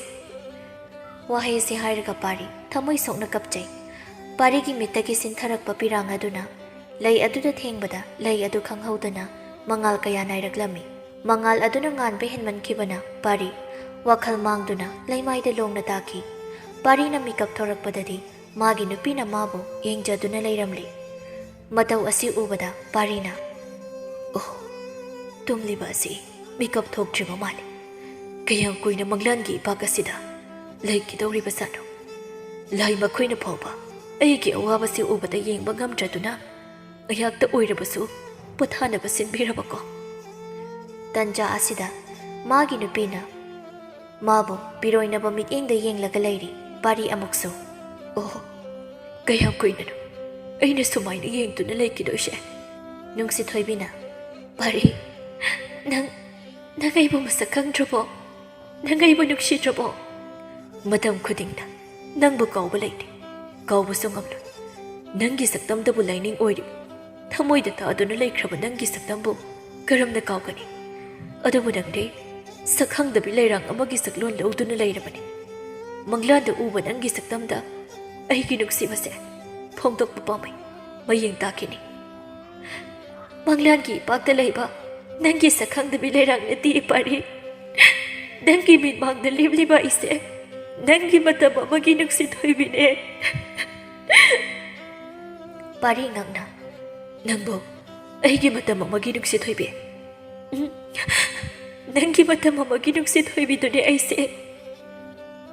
ꯋꯥꯍꯩꯁꯤ ꯍꯥꯏꯔꯒ ꯄꯥꯔꯤ ꯊꯃꯣꯏ ꯁꯣꯛꯅ ꯀꯞꯆꯩ꯫ ꯄꯥꯔꯤꯒꯤ ꯃꯤꯠꯇꯒꯤ ꯁꯤꯟꯊꯔꯛꯄ ꯄꯤꯔꯥꯡ ꯑꯗꯨꯅ ꯂꯩ ꯑꯗꯨꯗ ꯊꯦꯡꯕꯗ ꯂꯩ ꯑꯗꯨ ꯈꯪꯍꯧꯗꯅ ꯃꯉꯥꯜ ꯀꯌꯥ ꯅꯥꯏꯔꯛꯂꯝꯃꯤ꯫ ꯃꯉꯥꯜ ꯑꯗꯨꯅ ꯉꯥꯟꯕ ꯍꯦꯟꯃꯟꯈꯤꯕꯅ ꯄꯥꯔꯤ ꯋꯥꯈꯜ ꯃꯥꯡꯗꯨꯅ ꯂꯩꯃꯥꯏꯗ ꯂꯣꯡꯅ ꯇꯥꯈꯤ꯫ ꯄꯥꯔꯤꯅ ꯃꯤꯀꯞ ꯊꯣꯔꯛꯄꯗꯗꯤ ꯃꯥꯒꯤ ꯅꯨꯄꯤꯅ ꯃꯥꯕꯨ ꯌꯦꯡꯖꯗꯨꯅ ꯂꯩꯔꯝꯂꯤ꯫ ꯃꯇꯧ ꯑꯁꯤ ꯎꯕꯗ ꯄꯥꯔꯤꯅ, "ꯑꯣ, ꯇꯨꯝꯂꯤꯕ ꯑꯁꯤ ꯃꯤꯀꯞ ꯊꯣꯛꯇ꯭ꯔꯤꯕ ꯃꯥꯜꯂꯤ꯫ ꯀꯌꯥꯝ ꯀꯨꯏꯅ ꯃꯪꯂꯥꯟꯒꯤ ꯏꯄꯥꯛ ꯑꯁꯤꯗ ꯂꯩꯈꯤꯗꯧꯔꯤꯕ ꯖꯥꯠꯅꯣ? ꯂꯥꯏ ꯃꯈꯣꯏꯅ ꯐꯥꯎꯕ ꯑꯩꯒꯤ ꯑꯋꯥꯕꯁꯤ ꯎꯕꯗ ꯌꯦꯡꯕ ꯉꯝꯗ꯭ꯔꯗꯨꯅ ꯉꯥꯏꯍꯥꯛꯇ ꯑꯣꯏꯔꯕꯁꯨ ꯄꯣꯊꯥꯅꯕ ꯁꯤꯟꯕꯤꯔꯕꯀꯣ?" ꯇꯟꯖꯥ ꯑꯁꯤꯗ ꯃꯥꯒꯤ ꯅꯨꯄꯤꯅ ꯃꯥꯕꯨ ꯄꯤꯔꯣꯏꯅꯕ ꯃꯤꯠꯌꯦꯡꯗ ꯌꯦꯡꯂꯒ ꯂꯩꯔꯤ꯫ ꯄꯥꯔꯤ ꯑꯃꯨꯛꯁꯨ, "ꯑꯣ, ꯀꯌꯥꯝ ꯀꯨꯏꯅꯅꯣ ꯑꯩꯅ ꯁꯨꯃꯥꯏꯅ ꯌꯦꯡꯗꯨꯅ ꯂꯩꯈꯤꯗꯣꯏꯁꯦ? ꯅꯨꯡꯁꯤꯊꯣꯏꯕꯤꯅ, "ꯄꯥꯔꯤ, ꯅꯪ, ꯅꯪ ꯑꯩꯕꯨ ꯃꯁꯛ ꯈꯪꯗ꯭ꯔꯕꯣ? ꯅꯪ ꯑꯩꯕꯨ ꯅꯨꯡꯁꯤꯗ꯭ꯔꯕꯣ? ꯃꯇꯝ ꯈꯨꯗꯤꯡꯗ ꯅꯪꯕꯨ ꯀꯥꯎꯕ ꯂꯩꯇꯦ, ꯀꯥꯎꯕꯁꯨ ꯉꯝꯂꯣꯏ꯫ ꯅꯪꯒꯤ ꯁꯛꯇꯝꯗꯕꯨ ꯂꯥꯏꯅꯤꯡ ꯑꯣꯏꯔꯤꯕ, ꯊꯃꯣꯏꯗ ꯇꯥꯗꯨꯅ ꯂꯩꯈ꯭ꯔꯕ ꯅꯪꯒꯤ ꯁꯛꯇꯝꯕꯨ ꯀꯔꯝꯅ ꯀꯥꯎꯒꯅꯤ? ꯑꯗꯨꯕꯨ ꯅꯪꯗꯤ ꯁꯛꯈꯪꯗꯕꯤ ꯂꯩꯔꯥꯡ ꯑꯃꯒꯤ ꯁꯛꯂꯣꯟ ꯂꯧꯗꯨꯅ ꯂꯩꯔꯕꯅꯤ꯫ ꯃꯪꯂꯥꯟꯗ ꯎꯕ ꯅꯪꯒꯤ ꯁꯛꯇꯝꯗ ꯑꯩꯒꯤ ꯅꯨꯡꯁꯤꯕꯁꯦ ꯐꯣꯡꯗꯣꯛꯄ ꯄꯥꯝꯃꯤ꯫ ꯃꯌꯦꯡ ꯇꯥꯈꯤꯅꯤ꯫ ꯃꯪꯂꯥꯟꯒꯤ ꯏꯄꯥꯛꯇ ꯂꯩꯕ ꯅꯪꯒꯤ ꯁꯛꯈꯪꯗꯕꯤ ꯂꯩꯔꯥꯡ ꯅꯠꯇꯦ, ꯄꯥꯔꯤ꯫ ꯅꯪꯒꯤ ꯃꯤꯠꯃꯥꯡꯗ ꯂꯦꯞꯂꯤꯕ ꯑꯩꯁꯦ ꯅꯪꯒꯤ ꯃꯇꯝ ꯑꯃꯒꯤ ꯅꯨꯡꯁꯤꯊꯣꯏꯕꯤꯅꯦ꯫" ꯄꯥꯔꯤ ꯉꯛꯅ, "ꯅꯪꯕꯨ ꯑꯩꯒꯤ ꯃꯇꯝ ꯑꯃꯒꯤ ꯅꯨꯡꯁꯤꯊꯣꯏꯕꯤ?" "ꯎꯝ, ꯅꯪꯒꯤ ꯃꯇꯝ ꯑꯃꯒꯤ ꯅꯨꯡꯁꯤꯊꯣꯏꯕꯤꯗꯨꯅꯦ ꯑꯩꯁꯦ꯫"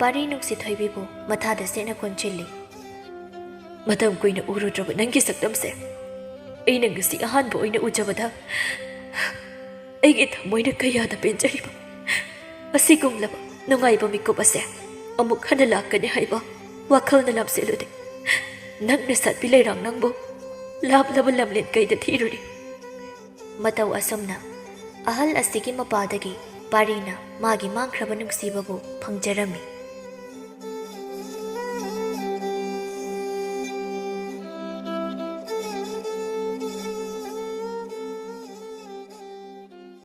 ꯄꯥꯔꯤ ꯅꯨꯡꯁꯤꯊꯣꯏꯕꯤꯕꯨ ꯃꯊꯥꯗ ꯁꯦꯠꯅ ꯀꯣꯟꯁꯤꯜꯂꯤ꯫ "ꯃꯇꯝ ꯀꯨꯏꯅ ꯎꯔꯨꯗ꯭ꯔꯕ ꯅꯪꯒꯤ ꯁꯛꯇꯝꯁꯦ ꯑꯩꯅ ꯉꯁꯤ ꯑꯍꯥꯟꯕ ꯑꯣꯏꯅ ꯎꯖꯕꯗ ꯑꯩꯒꯤ ꯊꯃꯣꯏꯅ ꯀꯌꯥꯗ ꯄꯦꯟꯖꯔꯤꯕ꯫ ꯑꯁꯤꯒꯨꯝꯂꯕ ꯅꯨꯡꯉꯥꯏꯕ ꯃꯤꯀꯨꯞ ꯑꯁꯦ ꯑꯃꯨꯛ ꯍꯟꯅ ꯂꯥꯛꯀꯅꯤ ꯍꯥꯏꯕ ꯋꯥꯈꯜꯅ ꯂꯥꯝꯁꯤꯜꯂꯨꯗꯦ꯫ ꯅꯪꯅ ꯁꯥꯠꯄꯤ ꯂꯩꯔꯥꯡ ꯅꯪꯕꯨ ꯂꯥꯞꯂꯕ ꯂꯝꯂꯦꯟ ꯀꯩꯗ ꯊꯤꯔꯨꯅꯤ?" ꯃꯇꯧ ꯑꯁꯨꯝꯅ ꯑꯍꯜ ꯑꯁꯤꯒꯤ ꯃꯄꯥꯗꯒꯤ ꯄꯥꯔꯤꯅ ꯃꯥꯒꯤ ꯃꯥꯡꯈ꯭ꯔꯕ ꯅꯨꯡꯁꯤꯕꯕꯨ ꯐꯪꯖꯔꯝꯃꯤ꯫